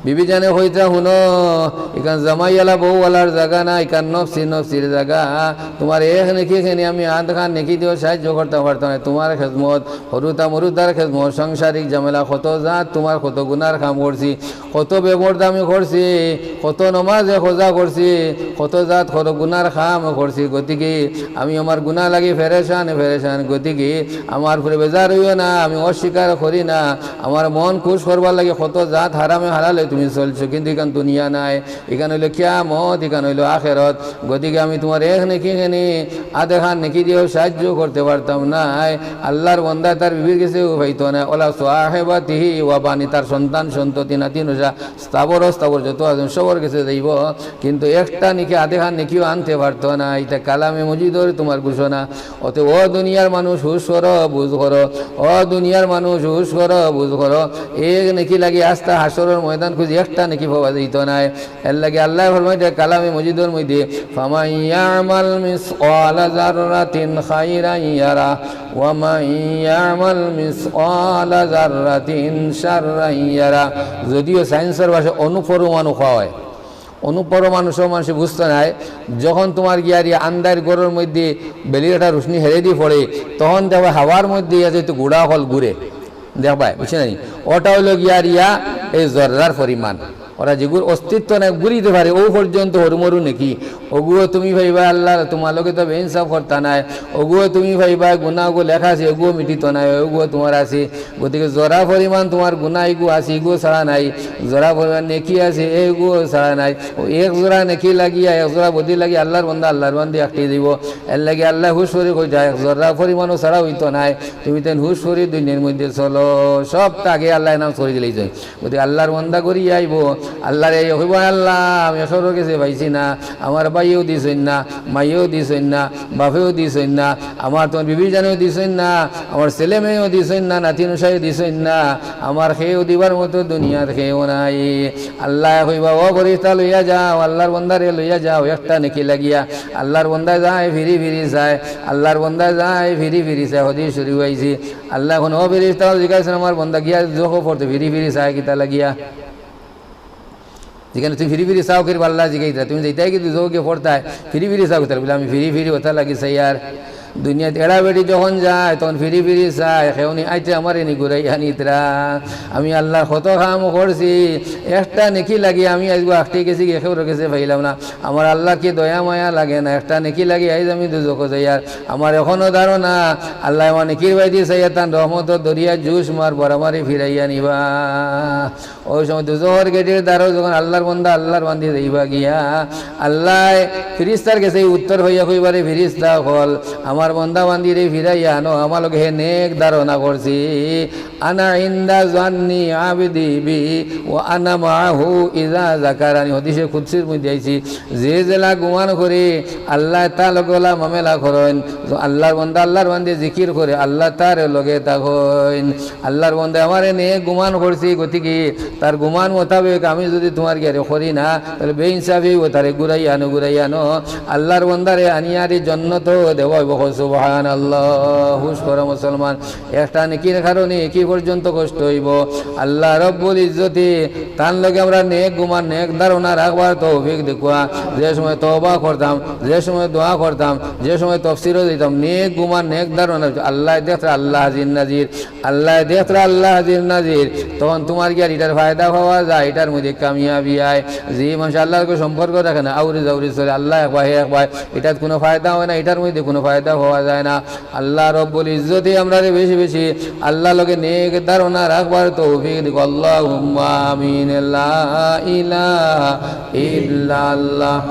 বিবি জানে কইতা, "হুনো, ইখান জামাইআলা বউআলার জাগা না, ইখান নফসি নফসির জাগা। তুমার এক নেকি খেনে আমি আধখান নেকি দিও সাহায্য করতাম পারতাম নায়। তুমার খেদমত, হুরুতা মুরুতার খেদমত, সাংসারিক ঝামেলা, কত জাত তুমার কত গুনার কাম করছি, কত বেপর্দামি করছি, কত নমাজে কাজা করছি, কত জাত কত গুনার কাম করছি। গতিকে আমি আমার গুনা লাগি ফেরেশান, ফেরেশান। গতিকে আমার উপরে বেজার অইও না, আমি অস্বীকার করি না। আমার মন খুশ করবার লাগি কত জাত হারামে হালালে তুমি চলছো, কিন্তু ইখান দুনিয়া নায়, ইখান অইলো কিয়ামত, ইখান অইলো আখেরাত। গতিকে আমি তুমার এক নেকি খেনে আধখান নেকি দিও সাহায্য করতে পারতাম নায়।" আল্লার বন্দায় তার বিবির গেছেও পাইতো নায়। "ওয়ালা সাহেবাতিহি ওয়া বানি", তার সন্তান সন্ততি নাতি নুশা স্থাবর অস্থাবর যত আছইন সবর গেছে যাইবো, কিন্তু একটা নেকি আধখান নেকিও আনতে পারতো নায়। ইটা কালামে মজিদর তুমার ঘোষণা। অতএব ও দুনিয়ার মানুষ হুশ করো, বুঝ করো, ও দুনিয়ার মানুষ হুশ করো, বুঝ করো, এক নেকি লাগি আস্তা হাশরর ময়দান খুঁজি একটা নেকি পাওয়া যাইতো নায়। এরলাগি আল্লায় ফরমাইরা কালামে মজিদর মধ্যে, "ফামান ইয়ামাল মিসকালা যাররাতিন খাইরান ইয়ারা, ওয়া মান ইয়ামাল মিসকালা যাররাতিন শাররান ইয়ারা।" যদিও সায়েন্সর ভাষায় অণুপরমাণু কওয়া অয়, অণুপরমাণু সব মানষে বুঝতো নায়। যখন তুমার গিয়া রিয়া আন্দাইর ঘরর মধ্যে বেলির একটা রুশনি হেরেদি পড়ে, তখন দেখবায় হাওয়ার মধ্যে ইয়া যেহেতু গুড়া অকল ঘুরে, দেখবায়, বুঝছো নি? ওটা অইলো গিয়া রিয়া এই জর্রার পরিমাণ। ওরা যেগুর অস্তিত্ব নাই, ঘুরিতে পারে, অউ পর্যন্ত হুরুমুরু নেকি। অগুও তুমি পাইবায় আল্লার, তুমার লগে তো বেইনসাফ করতা নায়। অগুও তুমি পাইবায় গুনা অগু লেখা আছে, অগুও মিটিতো নায়, অগুও তুমার আছে। গতিকে জরা পরিমাণ তুমার গুনা ইগু আছে, ইগুও ছাড়া নাই। জরা পরিমাণ নেকি আছে, এইগুও ছাড়া নাই। অউ এক জরা নেকি লাগিয়া, এক জরা বদি লাগিয়া আল্লার বন্দা, আল্লার বান্দি আটকি যাইবো। এরলাগি আল্লায় হুশ করি কইতা, এক জরা পরিমাণও ছাড়া অইতো নায়। তুমি তাইন হুশ করি দুনিয়ার মধ্যে চলো, সবটা আগে আল্লায় এনাউন্স করি দিলাইছইন। গতিকে আল্লার বন্দা ঘুরিয়া আইবো, আল্লারে কইবো, "আল্লা, আমি কেউর গেছে পাইছি না, আমার ভাইয়েও দিছইন না, মাইয়েও দিছইন না, বাপেও দিছইন না, আমার তুমার বিবি জানেও দিছইন না, আমার ছেলে মেয়েও দিছইন না, নাতি নুশায়ও দিছইন না, আমার কেউ দিবার মতো দুনিয়াত কেউ নাই।" আল্লায় কইবা, "ও ফিরিস্তা লইয়া যাও, আল্লার বন্দারে লইয়া যাও, একটা নেকি লাগিয়া।" আল্লার বন্দায় যায়, ফিরি ফিরি চায়, আল্লার বন্দায় যায়, ফিরি ফিরি চায়, হাদিস শরিফো আইছে। আল্লায় কইন, "ও ফিরিস্তা, জিগাইছইন আমার বন্দা গিয়া দুজখো পড়তে ফিরি ফিরি চায় কিতা লাগিয়া?" যেখানে তুমি ফিরি ফিরি চাও কিতা, আল্লায় জিগাইতরা, "তুমি যাইতায় কি দুজখো গিয়া পড়তায়, ফিরি ফিরি চাও কিতা?" বলে, "আমি ফিরি ফিরি অতার লাগি চাইয়ার।" দুনিয়াত এড়া বেটি যখন যায়, তখন ফিরি ফিরি চায়, কেউ নি আইতে আমারে নি ঘুরাইয়া নিতরা। আমি আল্লার কত কাম করছি, একটা নেকি লাগি আমি আইজগু আটকি গেছি, কেউর গেছে পাইলাম না। আমার আল্লার কি দয়া মায়া লাগে না, একটা নেকি লাগি আইজ আমি দুজখো যাইয়ার। আমার এখনো ধারণা, আল্লায় আমার নেকির বায়দি চাইয়া তান রহমতর দরিয়ার জোশ মারবো, আমারে ফিরাইয়া নিবা। অউ সময় দুজখর গেটির দ্বারো যখন আল্লার বন্দা, আল্লার বান্দি যাইবা গিয়া, আল্লায় ফিরিস্তার গেছে উত্তর পাইয়া কইবা, "রে ফিরিস্তা অকল, আমার বন্দা বান্দিরে ফিরাইয়া আনো, আমার লগে হে নেক ধারণা করছি।" "আনা ইনদা জান্নি আবদি বি ওয়া আনা মাআহু ইজা যাকারানি।" হাদিসে কুদসির মধ্যে আইছে, যে যেলা গুমান করে, আল্লায় তার লগে অলা মামলা করইন। আল্লার বন্দা, আল্লার বান্দি জিকির করে, আল্লায় তার লগে থাকইন। আল্লার বন্দায় আমারে নেক গুমান করছে, গতিকে তার গুমান মোতাবেক আমি যুদি তুমার গিয়ারে করি না, তাইলে বেইনসাফি অইবো, তারে ঘুরাইয়া আনো, ঘুরাইয়া আনো। আল্লার বন্দারে আনিয়ারে জন্নতো দেওয়া অইবো। কও সুবহানাল্লাহ। হুশ করো মুসলমান, একটা নেকির কারণে কি পর্যন্ত কষ্ট অইবো। আল্লাহ রব্বুল ইজ্জতে তান লগে আমরা নেক গুমান, নেক ধারণা রাখবার তৌফিক দেউক্কা। যে সময় তওবা করতাম, যে সময় দোয়া করতাম, যে সময় তফসিরো যাইতাম, নেক গুমান, নেক ধারণা, আল্লায় দেখরা, আল্লাহ হাজির নাজির, আল্লায় দেখরা, আল্লাহ হাজির নাজির, তখন তুমার গিয়ার ইটার ফায়দা পাওয়া যায়, ইটার মধ্যে কামিয়াবি আয়। যে মানুষ আল্লার লগে সম্পর্ক রাখে না, আউরি জাউরি চলে, আল্লাহ এক ভাই, এক ভাই, ইটাত কুনু ফায়দা অয় না, ইটার মধ্যে কুনু ফায়দা পাওয়া যায় না। আল্লাহ রব্বুল ইজ্জতে আমরারে বেশি বেশি আল্লার লগে নেক ধারণা রাখবার তৌফিক দিউক। আল্লাহুম্মা আমিন। লা ইলাহা ইল্লাল্লাহ,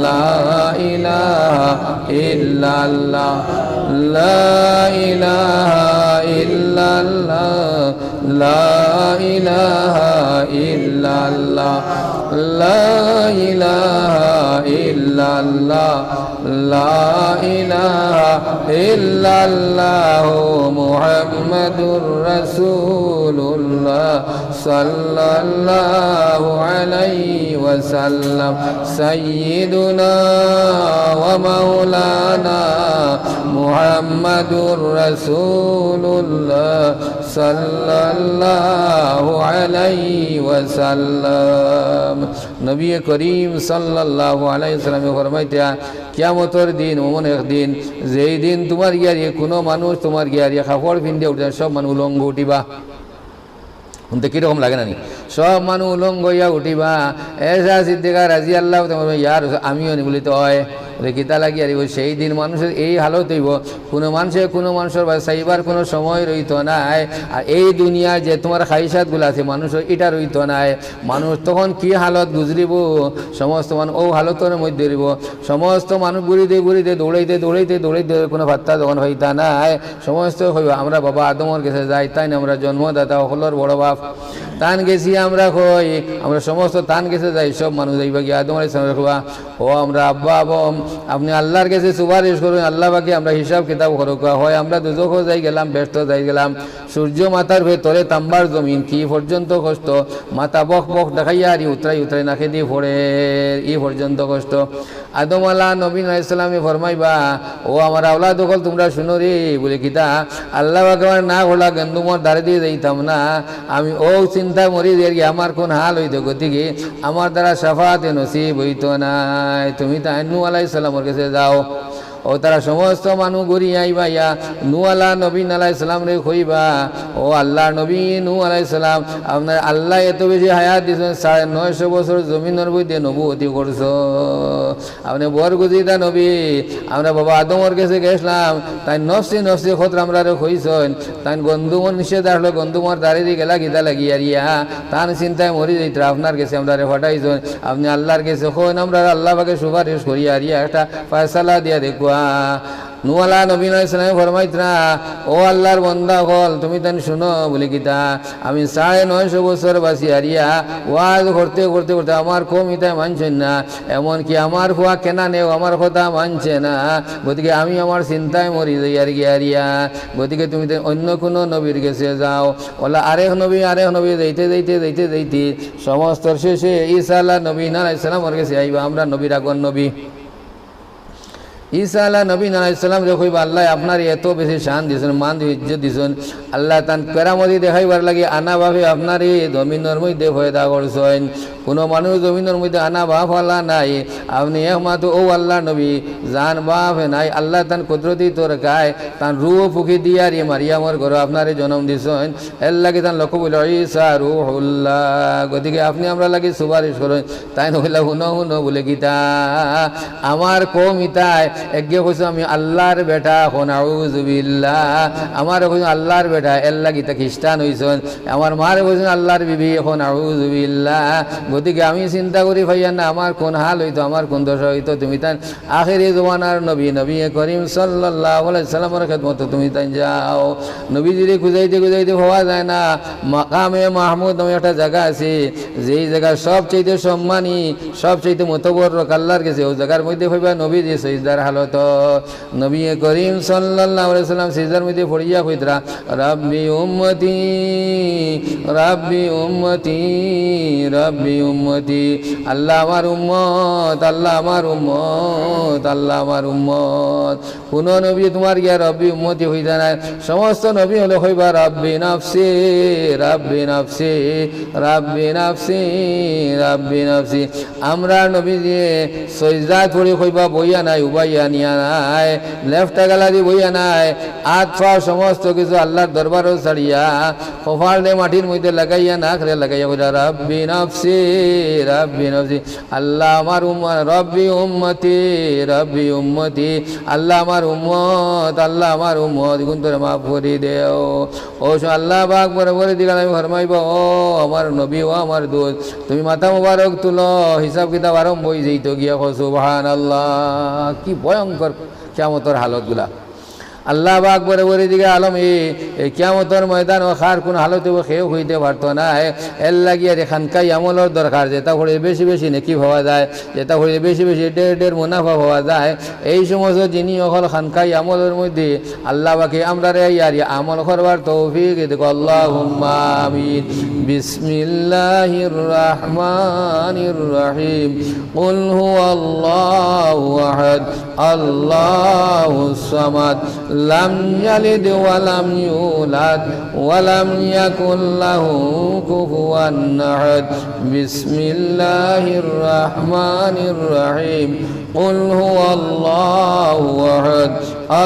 লা ইলাহা ইল্লাল্লাহ, লা ইলাহা ইল্লাল্লাহ, লা ইলাহা ইল্লাল্লাহ, লা ইলাহা ইল্লাল্লাহ, লা ইলাহা ইল্লাল্লাহু মুহাম্মাদুর রাসূলুল্লাহ সাল্লাল্লাহু আলাইহি ওয়াসাল্লাম। সাইয়্যিদুনা ওয়া মাওলানা মুহাম্মাদুর রাসূলুল্লাহ সাল্লাল্লাহু আলাইহি ওয়াসাল্লাম। নবী করিম সাল্লাল্লাহু আলাইহি ওয়াসাল্লামে ফরমাইতা, কিয়ামতর দিন এমন এক দিন, যেই দিন তুমার গিয়ারে কুনু মানুষ তুমার গিয়ারে কাপড় পিন্দিয়া উঠতা না, সব মানুষ উলঙ্গ উঠিবা। হুনতে কিরকম লাগে না নি? সব মানুষ উলঙ্গ অইয়া উঠিবা। এসা সিদ্দিকা রাদিয়াল্লাহু তাআলা, ইয়া রাসূল, আমিও নি? বলে, তো অয়। বলে, কিতা লাগি আর? বলে, সেই দিন মানুষর এই হালত অইবো, কুনু মানষে কুনু মানষর বায় চাইবার কুনু সময় রইতো নায়। আর এই দুনিয়ার যে তুমার খাইশাতগুলা আছে, মানুষর ইটা রইতো নায়। মানুষ তখন কি হালত গুজরিবো, সমস্ত মানুষ অউ হালতর মধ্যে রইবো। সমস্ত মানুষ ঘুরি দে, ঘুরি দে, দৌড়াইতে, দৌড়াইতে, দৌড়াইতে, কুনু পাত্তা তখন পাইতা নায়। সমস্ত কইবা, আমরা বাবা আদমর গেছে যাই, তাইন আমরার জন্মদাতা, হকলর বড় বাপ। তান গেছে আমরা কই, আমরা সমস্ত তান গেছে যাই, সব মানুষ যাইবা গিয়া আদম আলাইহিস সালামরে কইবা, ও আমরার আব্বা আদম, আপনে আল্লার গেছে সুপারিশ করইন, আল্লা পাকে আমরার হিসাব কিতাব করউক্কা। অয় আমরা দুজখো যাই গেলাম, বেহেস্তো যাই গেলাম। সূর্য মাথার উপরে, তলে তাম্বার জমিন, কি পর্যন্ত কষ্ট, মাথা বক বক দেখাইয়া আর উতরাই উতরাই নাকেদি পড়ের, ই পর্যন্ত কষ্ট। আদম আলা নবী আলাইহিস সালামে ফরমাইবা, ও আমার আওলাদ অকল, তুমরা হুনো রে, বলে কিতা, আল্লা পাকে আমারে না করলা গেন্দুমর দারেদি যাইতাম না, আমি অউ চিন্তায় মরি যাইয়ার গি, আমার কুন হাল অইতো, গতিকে আমার দ্বারা শাফাআতে নসিব অইতো নায়, তুমি তাইন নূহ আলাইহিস সালামর গেছে যাও। অউ তারা সমস্ত মানুষ ঘুরি আইবা, ইয়া নূহ আলা নবী আলাইহিস সালামরে কইবা, ও আল্লার নবী নূহ আলাইহিস সালাম, আপনারে আল্লায় এত বেশি হায়াত দিছইন, সাড়ে নয়শো বছর জমিনর মধ্যে নবুয়তি করছো। আপনে বরগুজিদা নবী, আমরা বাবা আদমর গেছে গেছলাম, তাইন নফসি নফসি কথা আমরারে কইছইন, তাইন গেন্দুমর নিষেধ আসলো, গেন্দুমর দারেদি গেলা কিতা লাগি আরিয়া, তান চিন্তায় মরি যাইতরা, আপনার গেছে আমরারে পাঠাইছইন, আপনে আল্লার গেছে কইন, আমরার আল্লা পাকে সুপারিশ করি আরিয়া একটা ফয়সালা দিয়া দেউক্কা। নূহ আলা নবী আলাইহিস সালামে ফরমাইতরা, ও আল্লার বন্দা অকল, তুমি তাইন হুনো, বলে কিতা, আমি সাড়ে নয়শো বছর বাঁচি আরিয়া ওয়াজ করতে করতে করতে আমার কওম ইতায় মানছইন না, এমনকি আমার ফুয়া কেনানেও আমার কথা মানছে না, গতিকে আমি আমার চিন্তায় মরি যাইয়ার গি আরিয়া, গতিকে তুমি তাইন অইন্য কুনু নবীর গেছে যাও। অলা আরেক নবী, আরেক নবী, যাইতে যাইতে যাইতে যাইতে সমস্তর শেষে ঈসা আলা নবী আলাইহিস সালামর গেছে আইবা, আমরার নবীর আগর নবী। ঈসা আলা নবী আলাইহিস সালামরে কইবা, আল্লায় আপনারে এত বেশি শান দিছইন, মান দি-, ইজ্জত দিছইন, আল্লায় তান কেরামতি দেখাইবার লাগি আনা বাফে আপনারে জমিনর মধ্যে পয়দা করছইন। কুনু মানুষ জমিনর মধ্যে আনা বাফ আলা নাই, আপনে একমাত্র অউ আল্লার নবী, যান বাফে নাই, আল্লায় তান কুদরতি তরকায় তান রুহ ফুকি দিয়ারি মারিয়ামর ঘরো আপনারে জনম দিছইন। এরলাগি তান লকব অইলো ঈসা রুহুল্লাহ। গতিকে আপনে আমরার লাগি সুপারিশ করইন। তাইন কইলা, হুনো, হুনো, বলে কিতা, আমার কওম ইতায় একগে কইছো আমি আল্লার বেটা, কও নাউজুবিল্লাহ। আমারে কইছইন আল্লার বেটা, এরলাগি ইতা খ্রিস্টান অইছইন। আমার মারে কইছইন আল্লার বিবি, কও নাউজুবিল্লাহ। গতিকে আমি চিন্তা করি পাইয়ার না, আমার কুন হাল অইতো, আমার কুন দশা অইতো, তুমি তাইন আখেরি জমানার নবী, নবী করিম সাল্লাল্লাহু আলাইহি সাল্লামর খেদমতো তুমি তাইন যাও। নবীজিরে খুজাইতে খুজাইতে পাওয়া যায় না। মাকামে মাহমুদ নামে একটা জাগা আছে, যেই জাগা সবচাইতে সম্মানী, সবচাইতে মুতবররক আল্লার গেছে, অউ জাগার মধ্যে পাইবা নবীজি সইজদার হালত। নবী করিম সাল্লাল্লাহু আলাইহি সাল্লাম সইজদার মধ্যে পড়িয়া কইতরা, রাব্বি উম্মতি, রাব্বি উম্মতি, রাব্বি উম্মতি। আল্লাহ আমার উম্মত, আল্লাহ আমার উম্মত, আল্লাহ আমার উম্মত। কুনু নবী তুমার গিয়া রব্বি উম্মতি কইতা নায়। সমস্ত নবী অকলে কইবা, রাব্বি নাফসি, রাব্বি নাফসি, রাব্বি নাফসি, রাব্বি নাফসি। আমরার নবীজিয়ে সইজদাত পড়ি কইবা, বইয়া নায়, উবাইয়া নিয়া নায়, লেফটা গালাদি বইয়া নায়, আত পাও সমস্ত কিছু আল্লার দরবারো ছাড়িয়া, কপালরে মাটির মধ্যে লাগাইয়া, নাকরে লাগাইয়া কইরা, রাব্বি নাফসি, রাব্বি নাফসি। আল্লাহ আমার উম্মত, রাব্বি উম্মতি, রাব্বি উম্মতি। আল্লাহ আমার উম্মত, আল্লাহ আমার উম্মত, ইগুন্তরে মাফ করি দেও। অউ সময় আল্লাহ পাক বড় বড় দিকে আমি ফরমাইবা, ও আমার নবী, ও আমার দোস্ত, তুমি মাথা মুবারক তুলো, হিসাব কিতাব আরম্ভ অইযাইতো গিয়া। কও সুবহানাল্লাহ। কি ভয়ঙ্কর কিয়ামতর হালতগুলা। আল্লাহ পাক বড় বড় দিকে আলম, এই, এই কিয়ামতর ময়দানো কার কুন হালত অইবো কেউ কইতে পারতো নায়। এরলাগি আর খানকাই আমলর দরকার, যেটা করলে বেশি বেশি নেকি পাওয়া যায়, যেটা করলে বেশি বেশি ঢের ঢের মুনাফা পাওয়া যায়। এই সমস্ত জিনিস অকল খানকাই আমলর মধ্যে আল্লাহ পাকে আমরারে ইয়ারি আমল করবার তৌফিক দেউক। আল্লাহুম্মা আমিন। বিসমিল্লাহির রহমানির রহিম। কুল হুয়াল্লাহু আহাদ। الله الصمد، لم يلد ولم يولد، ولم يكن له كفوا أحد. بسم الله الرحمن الرحيم. قل هو الله أحد،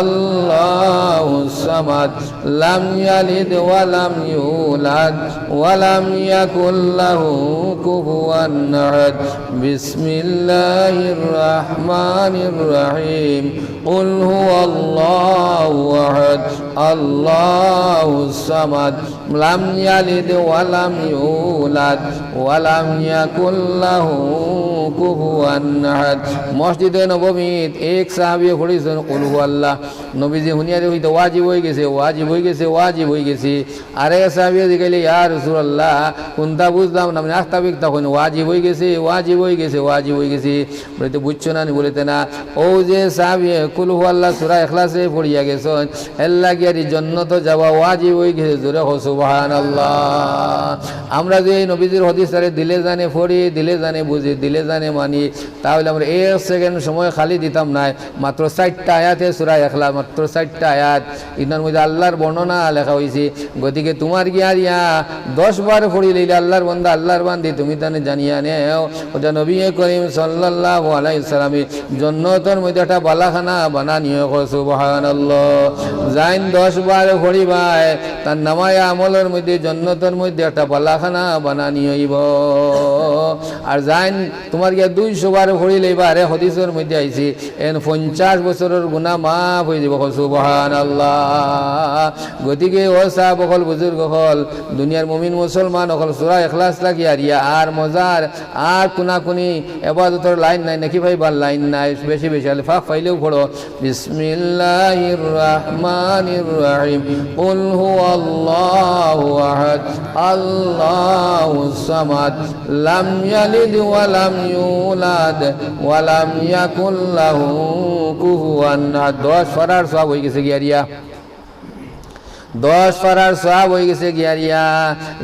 الله الصمد، لم يلد ولم يولد، ولم يكن له كفوا أحد. بسم الله الرحمن الرحيم. قل هو الله أحد، الله الصمد، لم يلد ولم يولد، ولم يكن له كفوا أحد. মসজিদে নববীত এক সাহাবীয়ে পড়ছইন কুল হু আল্লাহ। নবীজি হুনিয়ারে কইতা ওয়াজিব অইগেছে, ওয়াজিব অইগেছে, ওয়াজিব অইগেছে। আরেক সাহাবীয়ে জিগাইলা, ইয়া রাসূলুল্লাহ, কুনটা বুঝলাম না, মানে আখতা বিখতা কইন, ওয়াজিব অইগেছে, ওয়াজিব অইগেছে, ওয়াজিব অইগেছে। বলে, তো বুঝছো না নি? বলে, তে না, অউ যে সাহাবীয়ে কুল হু আল্লাহ সূরা ইখলাসরে পড়িয়া গেছইন, এরলাগি আর ই জন্নতো যাওয়া ওয়াজিব অইগেছে। জোরে কও সুবহানাল্লাহ। আমরা যে এই নবীজির হাদিসরে দিলে জানে পড়ি, দিলে জানে বুঝি, দিলে জানে মানি, তা অইলে আমরা এক সেকেন্ড সময় খালি দিতাম নায়। মাত্র চাইরটা আয়াতে সূরা ইখলাস, মাত্র চাইরটা আয়াত, ইনার মধ্যে আল্লাহর বর্ণনা লেখা অইছে। গতিকে তুমার গিয়ারিয়া দশ বার পড়িলাইলে আল্লাহর বান্দা, আল্লাহর বান্দি, তুমি তানে জানিয়া নেও, ওটা নবী করিম সাল্লাল্লাহু আলাইহি ওয়াসাল্লামে জন্নতর মধ্যে একটা বালাখানা বানানি অইবো। সুবহানাল্লাহ। যাইন দশ বার পড়িবায়, তার নামায়ে আমলর মধ্যে জন্নতর মধ্যে একটা বালাখানা বানানি অইবো। আর যাইন তুমার গিয়া দুইশো বার পড়িলাইবা, আরে হাদিসর মধ্যে আইছে, এন পঞ্চাশ বছরর গুনা মাফ অইযিবো। কও সুবহানাল্লাহ। গতিকে ও সাব অকল, বুজুর্গ অকল, দুনিয়ার মুমিন মুসলমান অকল, সূরা ইখলাস লাগিয়া রিয়া আর মজার আর কুনাকুনি এবাদতর লাইন নাই, নেকি পাইবার লাইন নাই, বেশি বেশি আলে ফাঁক পাইলেও পড়ো। بسم الله الرحمن الرحيم. قل هو الله أحد، الله الصمد، لم يلد ولم يولد، ولم يكن له كفوا أحد. দশ পারার সওয়াব অইগেছে গিয়ারিয়া। দশ পারার সওয়াব অইগেছে গিয়ারিয়া।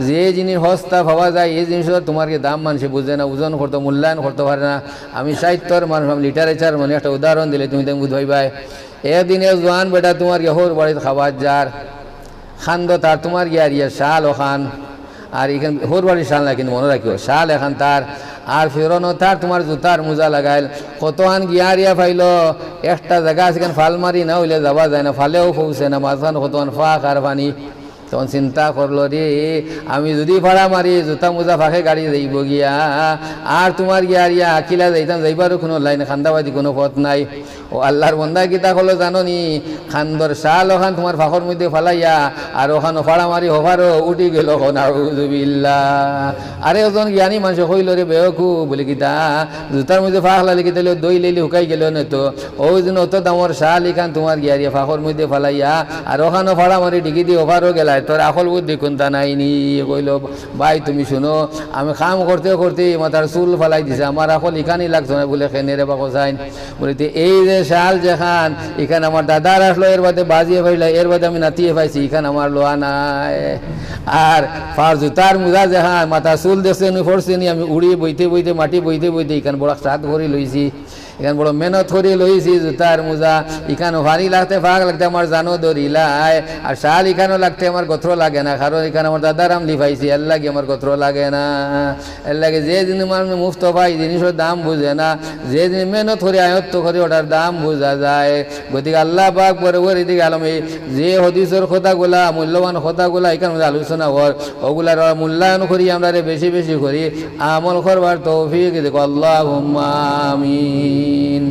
যে জিনিস হস্তা পাওয়া যায়, এই জিনিসর তুমার কি দাম মানষে বুঝে না, ওজন করতো, মূল্যায়ন করতো পারে না। আমি সাহিত্যর মানুষ, আমি লিটারেচার মানে একটা উদাহরণ দিলে তুমি তেমন বুঝবায়। একদিন এক জোয়ান বেটা তুমার গিয়া হউর বাড়িত খাবার যার, খান্দো তার তুমার গিয়ারিয়া শাল অখান, আর ইখান হউর বাড়ির শাল না, কিন্তু মনো রাখিও, শাল এখান তার, আর ফিরনো তার তুমার জুতার মুজা লাগাইল। কতখান গিয়ারিয়া পাইলো, একটা জাগা আছে, ইখান ফাল মারি না অইলে যাওয়া যায় না, ফালেও পৌঁছে না, মাঝখান কতখান ফাঁক আর পানি। তখন চিন্তা করলো, রে, আমি যুদি ফাড়া মারি, জুতা মুজা ফাঁকে গাড়ি যাইবো গিয়া, আর তুমার গিয়ারিয়া আকিলা যাইতাম, যাইবারও কুনু লাইন, খান্দাবাদি কুনু পথ নাই। ও আল্লাহর বন্দা, কিতা করলো জানো নি? খান্দর শাল অখান তুমার ফাঁকর মধ্যে ফালাইয়া আর অখানো ফাড়া মারি হপারো উঠি গেলো। নাউজুবিল্লাহ। আরেকজন জ্ঞানী মানষে কইলো, রে বেওকুফ, বলে কিতা, জুতার মধ্যে ফাঁক লাগলে কিতা অইলো, ধইলাইলে হুকাই গেলো না তো। অউ যে অত দামর শাল ইখান তুমার গিয়ারিয়া ফাঁকর মধ্যে ফালাইয়া আর অখানো ফাড়া মারি ডিগিদি হপারো গেলায়, তোর আকল বুদ্ধি কুনতা নাই নি? কইলো, ভাই, তুমি হুনো, আমি কাম করতে করতে মাথার চুল ফালাই দিছে, আমার আকল ইখানই লাগতো না। বলে, কেনে রে বা কছাইন? বলে, তে এই যে শাল যেখান, ইখান আমার দাদার আছলো, এর বাদে বাজিয়ে পাইলা, এর বাদে আমি নাতিয়ে পাইছি, ইখান আমার লওয়া নাই। আর ফার জুতার মুজা যেখান, মাথার চুল দেখছে নি, পড়ছে নি, আমি উড়ি বইতে বইতে, মাটি বইতে বইতে ইখান বড় সাদ করি লইছি। ইখান বড় মেহনত করি লইছি জুতার মুজা, ইখানো পানি লাগতে ফাঁক লাগতে আমার জানো ধরিলায়, আর শাল ইখানো লাগতে আমার গত্র লাগে না, কারণ ইখান আমার দাদার আমলি পাইছি, এরলাগি আমার গত্র লাগে না। এরলাগি যে জিনিস মানুষ মুফত পায়, ই জিনিসর দাম বুঝে না, যে জিনিস মেহনত করি আয়ত্ত করি, ওটার দাম বুঝা যায়। গতিকে আল্লাহ পাক বড় বড় এদিকে আলমে যে হাদিসর কথাগুলা, মূল্যবান কথাগুলা ইখান মধ্যে আলোচনা অর, অগুলার মূল্যায়ন করি, আমরারে বেশি বেশি করি আমল করবার তৌফিক দেউক। আল্লাহুম্মা আমিন।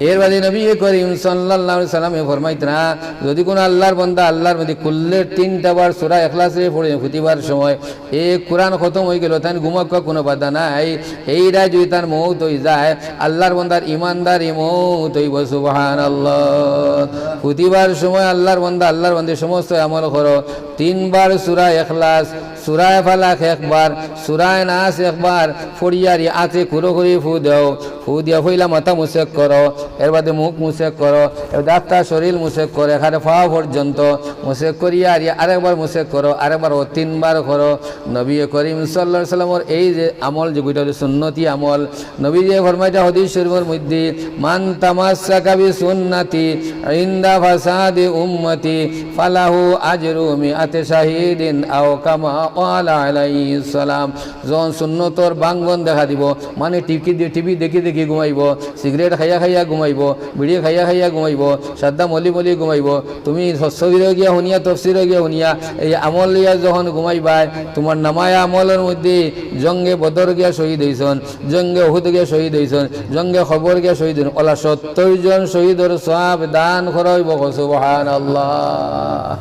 এর বাদে নবী করিম সাল্লাল্লাহু আলাইহি ওয়াসাল্লামে ফরমাইতরা, যুদি কুনু আল্লাহর বন্দা আল্লাহর মধ্যে কুল্লের তিনটা বার সূরা ইখলাসরে পড়ে ফুতিবার সময়, এ কুরআন খতম অইগেলো, তাইন ঘুমাক্কা কুনু বাধা নাই। এই রায় যুদি তার মউত অইযায়, আল্লাহর বন্দার ইমানদারি মউত অইবো। সুবহানাল্লাহ। ফুতিবার সময় আল্লাহর বন্দা, আল্লাহর বন্দি সমস্ত আমল করো, তিনবার সূরা ইখলাস, সুরায় ফালাক একবার, সুরায় নাস একবার, পড়িয়ারি আতে কুরো করি ফু দেও। ফু দিয়া পয়লা মাথা মুসেক করো, এর বাদে মুখ মুসেক করো, এর বাদে আত্তা শরীর মুসেক করো, এখানে পাও পর্যন্ত মুসেক করিয়ারি আরেকবার মুসেক করো, আরেকবার ও তিনবার করো। নবী করিম সাল্লাল্লাহু আলাইহি ওয়াসাল্লামর এই যে আমল, যেগুলা অইলো সুন্নতি আমল, নবীজিয়ে ফরমাইতা হাদিস শরীফর মধ্যে, "মান তামাসসাকা বিসুন্নতি ইনদা ফাসাদি উম্মতি ফালাহু আজরু মিআতি শাহিদিন আও কামা ক্বালা আলাইহিস সালাম।" যখন সুন্নতর ভাঙ্গন দেখা দিবো, মানে টিভি দে-, টিভি দেখি দেখি ঘুমাইবো, সিগারেট খাইয়া খাইয়া ঘুমাইবো, বিড়ি খাইয়া খাইয়া ঘুমাইবো, সাদা মলি মলি ঘুমাইবো, তুমি তফসিরো গিয়া হুনিয়া, তফসিরো গিয়া হুনিয়া, এই আমল লইয়া যখন ঘুমাইবায়, তুমার নামায়ে আমলর মধ্যে জঙ্গে বদর গিয়া শহীদ অইছইন, জঙ্গে উহুদ গিয়া শহীদ অইছইন, জঙ্গে খবর গিয়া শহীদ অইছইন, অলা সত্তইর জন শহীদর সওয়াব দান করা অইবো। কও সুবহানাল্লাহ।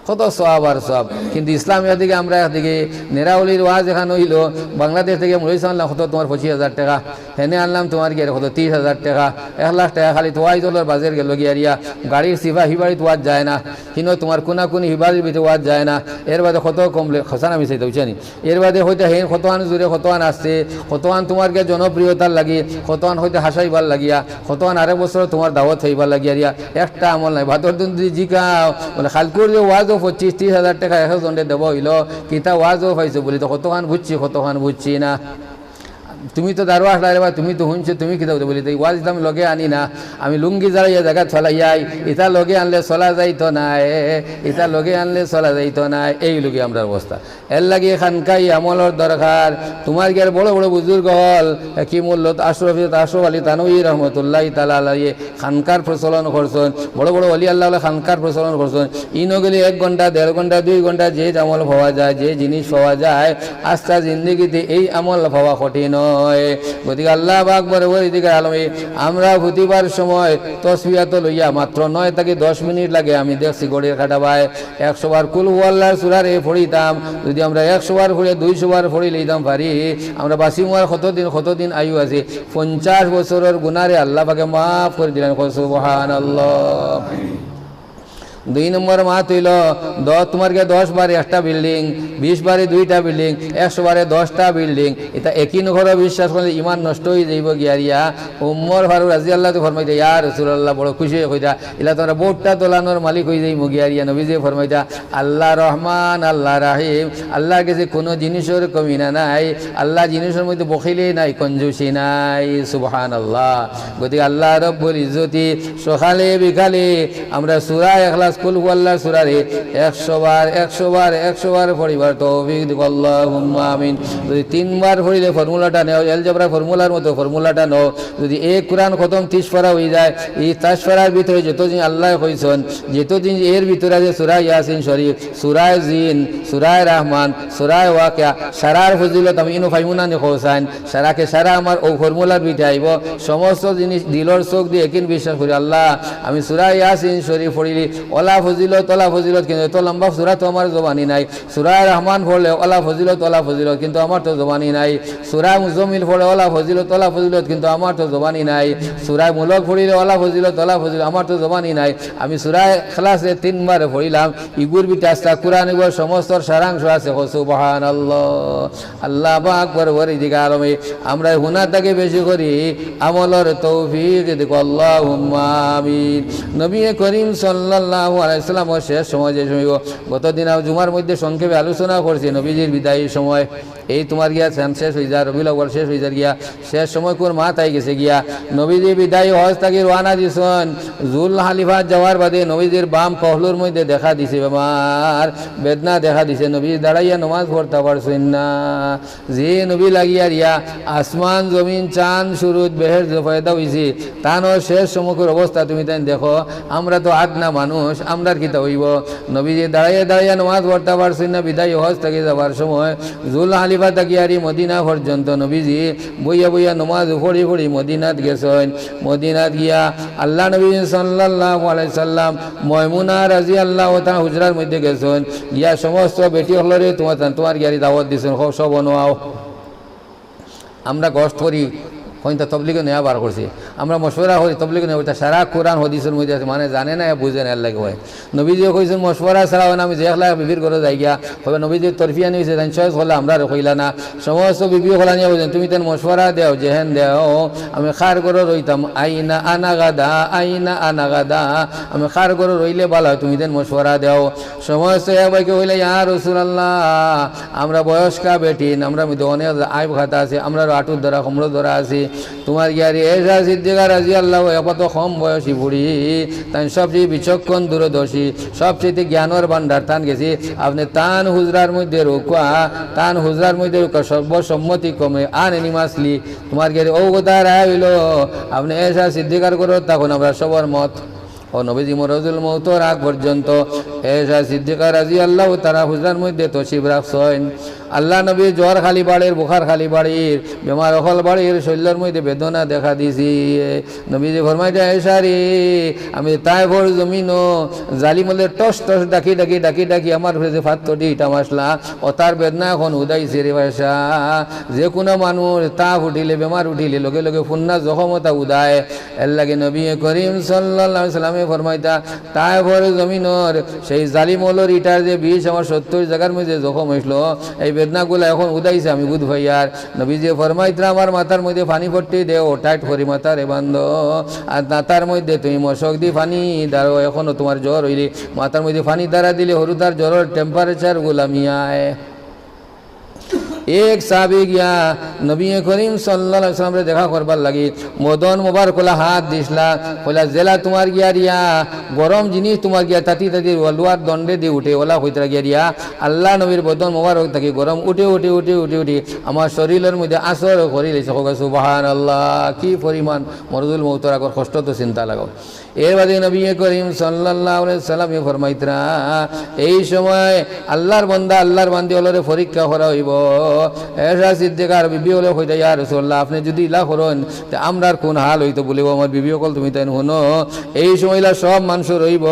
কত সওয়াব আর সওয়াব। কিন্তু ইসলাম একদিকে, আমরা একদিকে, নেরাউলির ওয়াজ এখান অইলো, বাংলাদেশ থাকি মুরব্বি সাব আনলাম কত তুমার পঁচিশ হাজার টেকা, হেনে আনলাম তুমার গিয়া কত ত্রিশ হাজার টেকা, এক লাখ টেকা খালি তো ওয়াইজ অলার বাজেট গেলো গিয়া রিয়া, গাড়ির সিফা হি বাড়িত ওয়াজ যায় না, হিনো তুমার কুনা কুনি হি বাড়ির ভিতরে ওয়াজ যায় না, এর বাদে কত কম লে-, খসান আমি চাইতে বুঝছনি। এর বাদে কইতা হেন কতখান জুরে কতখান আসছে, কতখান তুমার গিয়া জনপ্রিয়তার লাগি, কতখান কইতা হাসাইবার লাগিয়া, কতখান আরেক বছর তুমার দাওয়াত পাইবার লাগিয়া রিয়া, একটা আমল নাই। বাদর দিন যদি জিকাও, বলে, "কালকুর যে ওয়াজো পঁচিশ ত্রিশ হাজার টেকা একজনরে দেওয়া অইলো, কিতা ওয়াজো পাইছো?" বলি, "তো কতখান বুঝছি, কতখান বুঝছি না।" তুমি তো দারোয়াশ লাইলে বা তুমি তো হুনছো, তুমি কিতা বুঝো? বলি, "তো এই ওয়াজ তো আমি লগে আনি না, আমি লুঙ্গি জ্বালাইয়া জাগাত ফালাইয়াই, ইতা লগে আনলে চলা যাইতো নায়, ইতা লগে আনলে চলা যাইতো নায়।" এই লগে আমরার অবস্থা। এর লাগি খানকাই আমলর দরকার। তুমার গিয়ার বড় বড় বুজুর্গ অকল, হাকিমুল্লাহ আশরাফ, আশরাফ আলী থানভী রহমতুল্লাহি তাআলা আলাইহি খানকার প্রচলন করছইন, বড় বড় ওলি আল্লাহ অকলে খানকার প্রচলন করছইন। ইনো গেলে এক ঘন্টা, দেড় ঘন্টা, দুই ঘন্টা যে আমল পাওয়া যায়, যে জিনিস পাওয়া যায়, আস্তা জিন্দেগিতে এই আমল পাওয়া কঠিন অয়। গতিকে আল্লাহ পাক বড় পরওয়ারদিগার আলমে আমরা ফুতিবার সময় তসবিহাত লইয়া মাত্র নয় থাকি দশ মিনিট লাগে, আমি দেখছি ঘড়ির কাটাবায়। একশো বার কুল হু আল্লাহর সূরারে পড়িতাম, যদি আমরা একশো বার পড়ে দুইশো বার পড়ি লইতাম পারি, আমরা বাঁচিমু আর কতদিন, কতদিন আয়ু আছে। পঞ্চাশ বছরর গুনারে আল্লাহ পাকে মাফ করি দিলাইন। কও সুবহানাল্লাহ। দুই নম্বর মাত অইলো, দ-, তুমার গিয়া দশ বারে একটা বিল্ডিং, বিশ বারে দুইটা বিল্ডিং, একশো বারে দশটা বিল্ডিং, ইতা একিন করো, বিশ্বাস করলে ইমান নষ্ট অইযাইবো গিয়া রিয়া। উমর ফারুক রাদিয়াল্লাহু তাআলা ফরমাইতা, "ইয়া রাসূলুল্লাহ", বড় খুশি অইয়া কইতা, "ইলা তো আমরা বউতটা দোলানোর মালিক অইযাইমু গিয়া রিয়া।" নবীজিয়ে ফরমাইতা, "আল্লাহ রহমান, আল্লাহ রাহিম, আল্লাহর গেছে কুনু জিনিসর কমি না নাই, আল্লাহ জিনিসর মধ্যে বখিলি নাই, কঞ্জুসি নাই।" সুবহানাল্লাহ। গতিকে আল্লাহ রব্বুল ইজ্জতি সকালে বিকালে আমরা সূরা ইখলাস, কুল হু আল্লাহর সূরারে একশো বার, একশো বার, একশো বার পড়িবার তৌফিক দিবো, আল্লাহুম্মা আমিন। যদি তিনবার পড়িলে ফর্মুলাটা নেও, algebra formula-র মতো ফর্মুলাটা নেও, যদি এক কুরআন খতম তিরিশ পারা অইযায়, এই তিরিশ পারার ভিতরে যত জিনিস আল্লায় কইছইন, যত জিনিস এর ভিতরে আছে, সূরা ইয়াসিন শরীফ, সূরায়ে জিন, সূরায়ে রহমান, সূরায়ে ওয়াকিয়া, সারার ফজিলত আমি ইনো পাইমু না নি কও চাইন, সারাকে সারা আমার অউ ফর্মুলার ভিতরে আইবো। সমস্ত জিনিস দিলর চোখ দি একিন বিশ্বাস করি, আল্লাহ, আমি সূরা ইয়াসিন শরীফ পড়িলি, অলা ফজিলত, অলা ফজিলত, কিন্তু এত লম্বা সূরা তো আমার জবানি নাই। সূরায়ে রহমান পড়লে অলা ফজিলত, অলা ফজিলত, কিন্তু আমার তো জবানি নাই। সূরায়ে মুজাম্মিল পড়লে অলা ফজিলত, অলা ফজিলত, কিন্তু আমার তো জবানি নাই। সূরায়ে মুলক পড়িলে অলা ফজিলত, অলা ফজিলত, আমার তো জবানি নাই। আমি সূরায়ে ইখলাসরে তিনবার পড়িলাম, ইগুর ভিতরে আস্তা কুরআন, ইগুর সমস্ত সারাংশ আছে। কও সুবহানাল্লাহ। আল্লাহ পাক পরওয়ারদিগার আলমে আমরা হুনা থাকি বেশি করি আমলর তৌফিক দিবো, আল্লাহুম্মা আমিন। নবী করিম সাল্লাল্লাহু আলাইহি ওয়াসাল্লামর শেষ সময় যে সময়, গত দিন আমি জুমার মধ্যে সংক্ষেপে আলোচনা করছি নবীজির বিদায়ী সময়, এই তুমার গিয়া চান শেষ অইযার, রবিউল আউয়াল শেষ অইযার গিয়া, শেষ সময়কুর মাত আইগেছে গিয়া। নবীজি বিদায়ী হজ থাকি রওয়ানা দিছইন, জুল হালাইফাত যাওয়ার বাদে নবীজির বাম পহলুর মধ্যে দেখা দিছে বেমার, বেদনা দেখা দিছে, নবী দাঁড়াইয়া নমাজ পড়তা পারছইন না। যে নবী লাগিয়া রিয়া আসমান জমিন চান সুরুজ বেহেশত পয়দা অইছে, তানর শেষ সময়কুর অবস্থা তুমি তাইন দেখো। আমরা তো আদনা মানুষ, আমরার কিতা অইবো? নবীজি দাঁড়াইয়া দাঁড়াইয়া নমাজ পড়তা পারছইন না, বিদায়ী হজ থাকি যাওয়ার সময় জুল হালাইফা থাকিয়ারি মদিনা পর্যন্ত নবীজি বইয়া বইয়া নমাজ পড়ি পড়ি মদিনাত গেছইন। মদিনাত গিয়া আল্লাহ নবী সাল্লাল্লাহু আলাইহি সাল্লাম ময়মুনা রাদিয়াল্লাহু তাআলা হুজরার মধ্যে গেছইন, গিয়া সমস্ত বেটি অকলরে তুমার, তুমার গিয়ারি দাওয়াত দিছইন, কও সব অনো আও। আমরা গশত করি, কইন তা তবলিগে নয়া বার করছি। আমরা মশওয়ারা করি, তবলিগে নয়া, ওটা সারা কোরআন হাদিসর মধ্যে আছে, মানে জানে না, বুঝে না, এর লাগি অয়। নবীজিয়ে কইছইন, "মশওয়ারা ছাড়া অয় না, আমি যে একলা বিবির ঘরো যাইগিয়া।" কইবা, নবীজির তরফিয়ানি অইছে, তাইন choice করলা, আমরারে কইলা না। সমস্ত বিবি অকল আনিয়া কইছইন, "তুমি তাইন মশওয়ারা দেও, যেহেন দেও, আমি কার ঘরো রইতাম, আইনা আনা গাদা, আইনা আনা গাদা, আমি কার ঘরো রইলে ভালা অয়, তুমি তাইন মশওয়ারা দেও।" সমস্ত এক বাক্যে কইলা, "ইয়া রাসূলুল্লাহ, আমরা বয়স্কা বেটিন, আমরার মধ্যে অনেক আইব খাতা আছে, আমরার আটুর ধরা, কোমরর ধরা আছে।" তুমার গিয়ারি আয়েশা সিদ্দিকা রাদিয়াল্লাহু, একমাত্র কম বয়সী বুড়ি, তাইন সবচেয়ে বিচক্ষণ দূরদর্শী, সবচেয়ে জ্ঞানর ভান্ডার তান গেছে। আপনে তান হুজরার মধ্যে রউক্কা, তান হুজরার মধ্যে রউক্কা সর্বসম্মতিক্রমে unanimously তুমার গিয়ারি অউ কথা রায় অইলো, আপনে আয়েশা সিদ্দিকার ঘরো থাকইন, আমরা সবর মত। অউ নবীজি মরজুল মউতর আগ পর্যন্ত আয়েশা সিদ্দিকা রাদিয়াল্লাহু তাআলা হুজরার মধ্যে তশরিফ রাখছইন। আল্লার নবীর জ্বর খালি বাড়ির, বুখার খালি বাড়ির, বেমার অকল বাড়ির, শরীলর মধ্যে বেদনা দেখা দিছে। নবীজি ফরমাইতা, "আয়েশা রে, আমি তায়েফর জমিনো জালিমরে টস টস ডাকি ডাকি, ডাকি ডাকি আমার উপরে যে ফাত্তর দি ইটা মারলা, অতার বেদনা অখন উদাইছে রে আয়েশা।" যে কুনু মানুষ তাপ উঠিলে, বেমার উঠিলে লগে লগে পুন্না জখম অতা উদায়। এর লাগি নবী করিম সাল্লাল্লাহু আলাইহি ওয়াসাল্লামে ফরমাইতা, "তায়েফর জমিনর সেই জালিম অকলর ইটার যে বিষ আমার সত্তইর জাগার মধ্যে জখম অইছিল, এই বেদনাগুলা অখন উদাইছে, আমি বুঝ পাইয়ার।" নবীজিয়ে ফরমাইতরা, "আমার মাথার মধ্যে পানি পট্টি দেও, tight করি মাথারে বান্ধো, আর মাথার মধ্যে তুমি মশক দি পানি দারো, অখনো তুমার জ্বর অইলে মাথার মধ্যে পানি দারা দিলে হুরুতার জ্বরর temperature গুলা মিয়ায়।" এক সাহাবী গিয়া নবী করিম সাল্লাল্লাহু আলাইহি ওয়াসাল্লামরে দেখা করবার লাগি বদন মোবারক অলা হাত দিছলা, কইলা, "যেলা তুমার গিয়ারিয়া গরম জিনিস তুমার গিয়া তাতি তাতি লোহার দণ্ডে দি উঠে, অলা কইতরা গিয়ারিয়া আল্লার নবীর বদন মোবারক থাকি গরম উঠে, উঠে, উঠে, উঠে, উঠে আমার শরীলর মধ্যে আসর করিলিছে।" কউক্কা সুবহানাল্লাহ। কি পরিমাণ মরজুল মউতর আগর কষ্ট তো চিন্তা লাগাও। এর বাদে নবী করিম সাল্লাল্লাহু আলাইহি ওয়াসাল্লামে ফরমাইতরা, এই সময় আল্লার বান্দা, আল্লার বান্দি অকলরে পরীক্ষা করা অইবো। আয়েশা সিদ্দিকার বিবি অকলে কইতা, "ইয়া রাসূলুল্লাহ, আপনে যুদি ইলা করইন, তে আমরার কুন হাল অইতো?" বুলে, "ও আমার বিবি অকল, তুমি তাইন হুনো।" এই সময় ইলা সব মানুষ রইবো,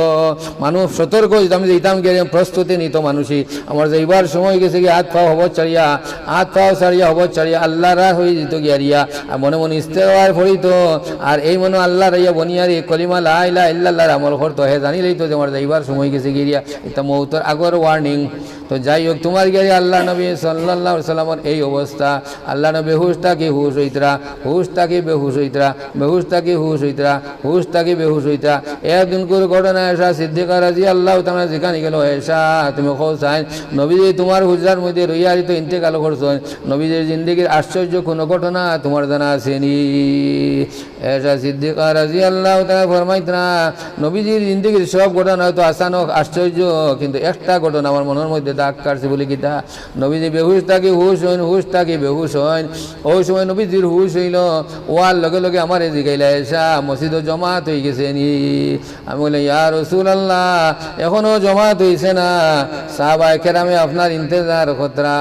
মানুষ সতর্ক অইতো, আমি যাইতাম গিয়া প্রস্তুতি নিতো মানুষই। আমার যাইবার সময় গেছে গিয়া, আত পাও হবত ছাড়িয়া, আত পাও ছাড়িয়া, হবত ছাড়িয়া, আল্লার রাহ অই যিতো গিয়ারিয়া। আর মনে মনে ইস্তেগফার পড়িতো, আর এই মনো আল্লার রাইয়া বনিয়ারি কলিমা লা ইলাহা ইল্লাল্লাহর আমল করতো, হে জানিলাইতো যে আমার যাইবার সময় গেছে গিয়ারিয়া, ইটা মউতর আগর warning। তো যাই হোক, তুমার গিয়ারি আল্লার নবী সাল্লাল্লাহু আলাইহি ওয়াসাল্লামর এই অবস্থা, আল্লার নবী হুশ থাকি হুশ অইতরা, হুশ থাকি বেহুশ অইতরা, বেহুশ থাকি হুশ অইতরা, হুশ থাকি বেহুশ অইতরা। এর দিনকুর ঘটনা আয়েশা সিদ্দিকা রাদিয়াল্লাহু তাআলা জিকানি গেলো, "আয়েশা, তুমি কও চাইন, নবীজি তুমার হুজরার মধ্যে রইয়ারি তো ইন্তেকাল করছইন, নবীজির জিন্দেগির আশ্চর্য কুনু ঘটনা তুমার জানা আছে নি?" আয়েশা সিদ্দিকা রাদিয়াল্লাহু তাআলা ফরমাইতরা, "নবীজির জিন্দেগির সব ঘটনা তো আচানক আশ্চর্য, কিন্তু একটা ঘটনা আমার মনর মধ্যে দাগ কাটছে।" বুলে, "কিতা?" নবীজি বেহুশ থাকি হুশ অইন, হুশ থাকি বেহুশ অইন। অউ সময় নবীজির হুশ অইলো, অওয়ার লগে লগে আমারে জিগাইলা, "আয়েশা, মসজিদো জমাত অইগেছে নি?" আমি কইলাম, "ইয়া রাসূলুল্লাহ, অখনো জমাত অইছে না, সাহাবায়ে কেরামে আপনার ইন্তেজার করতরা।"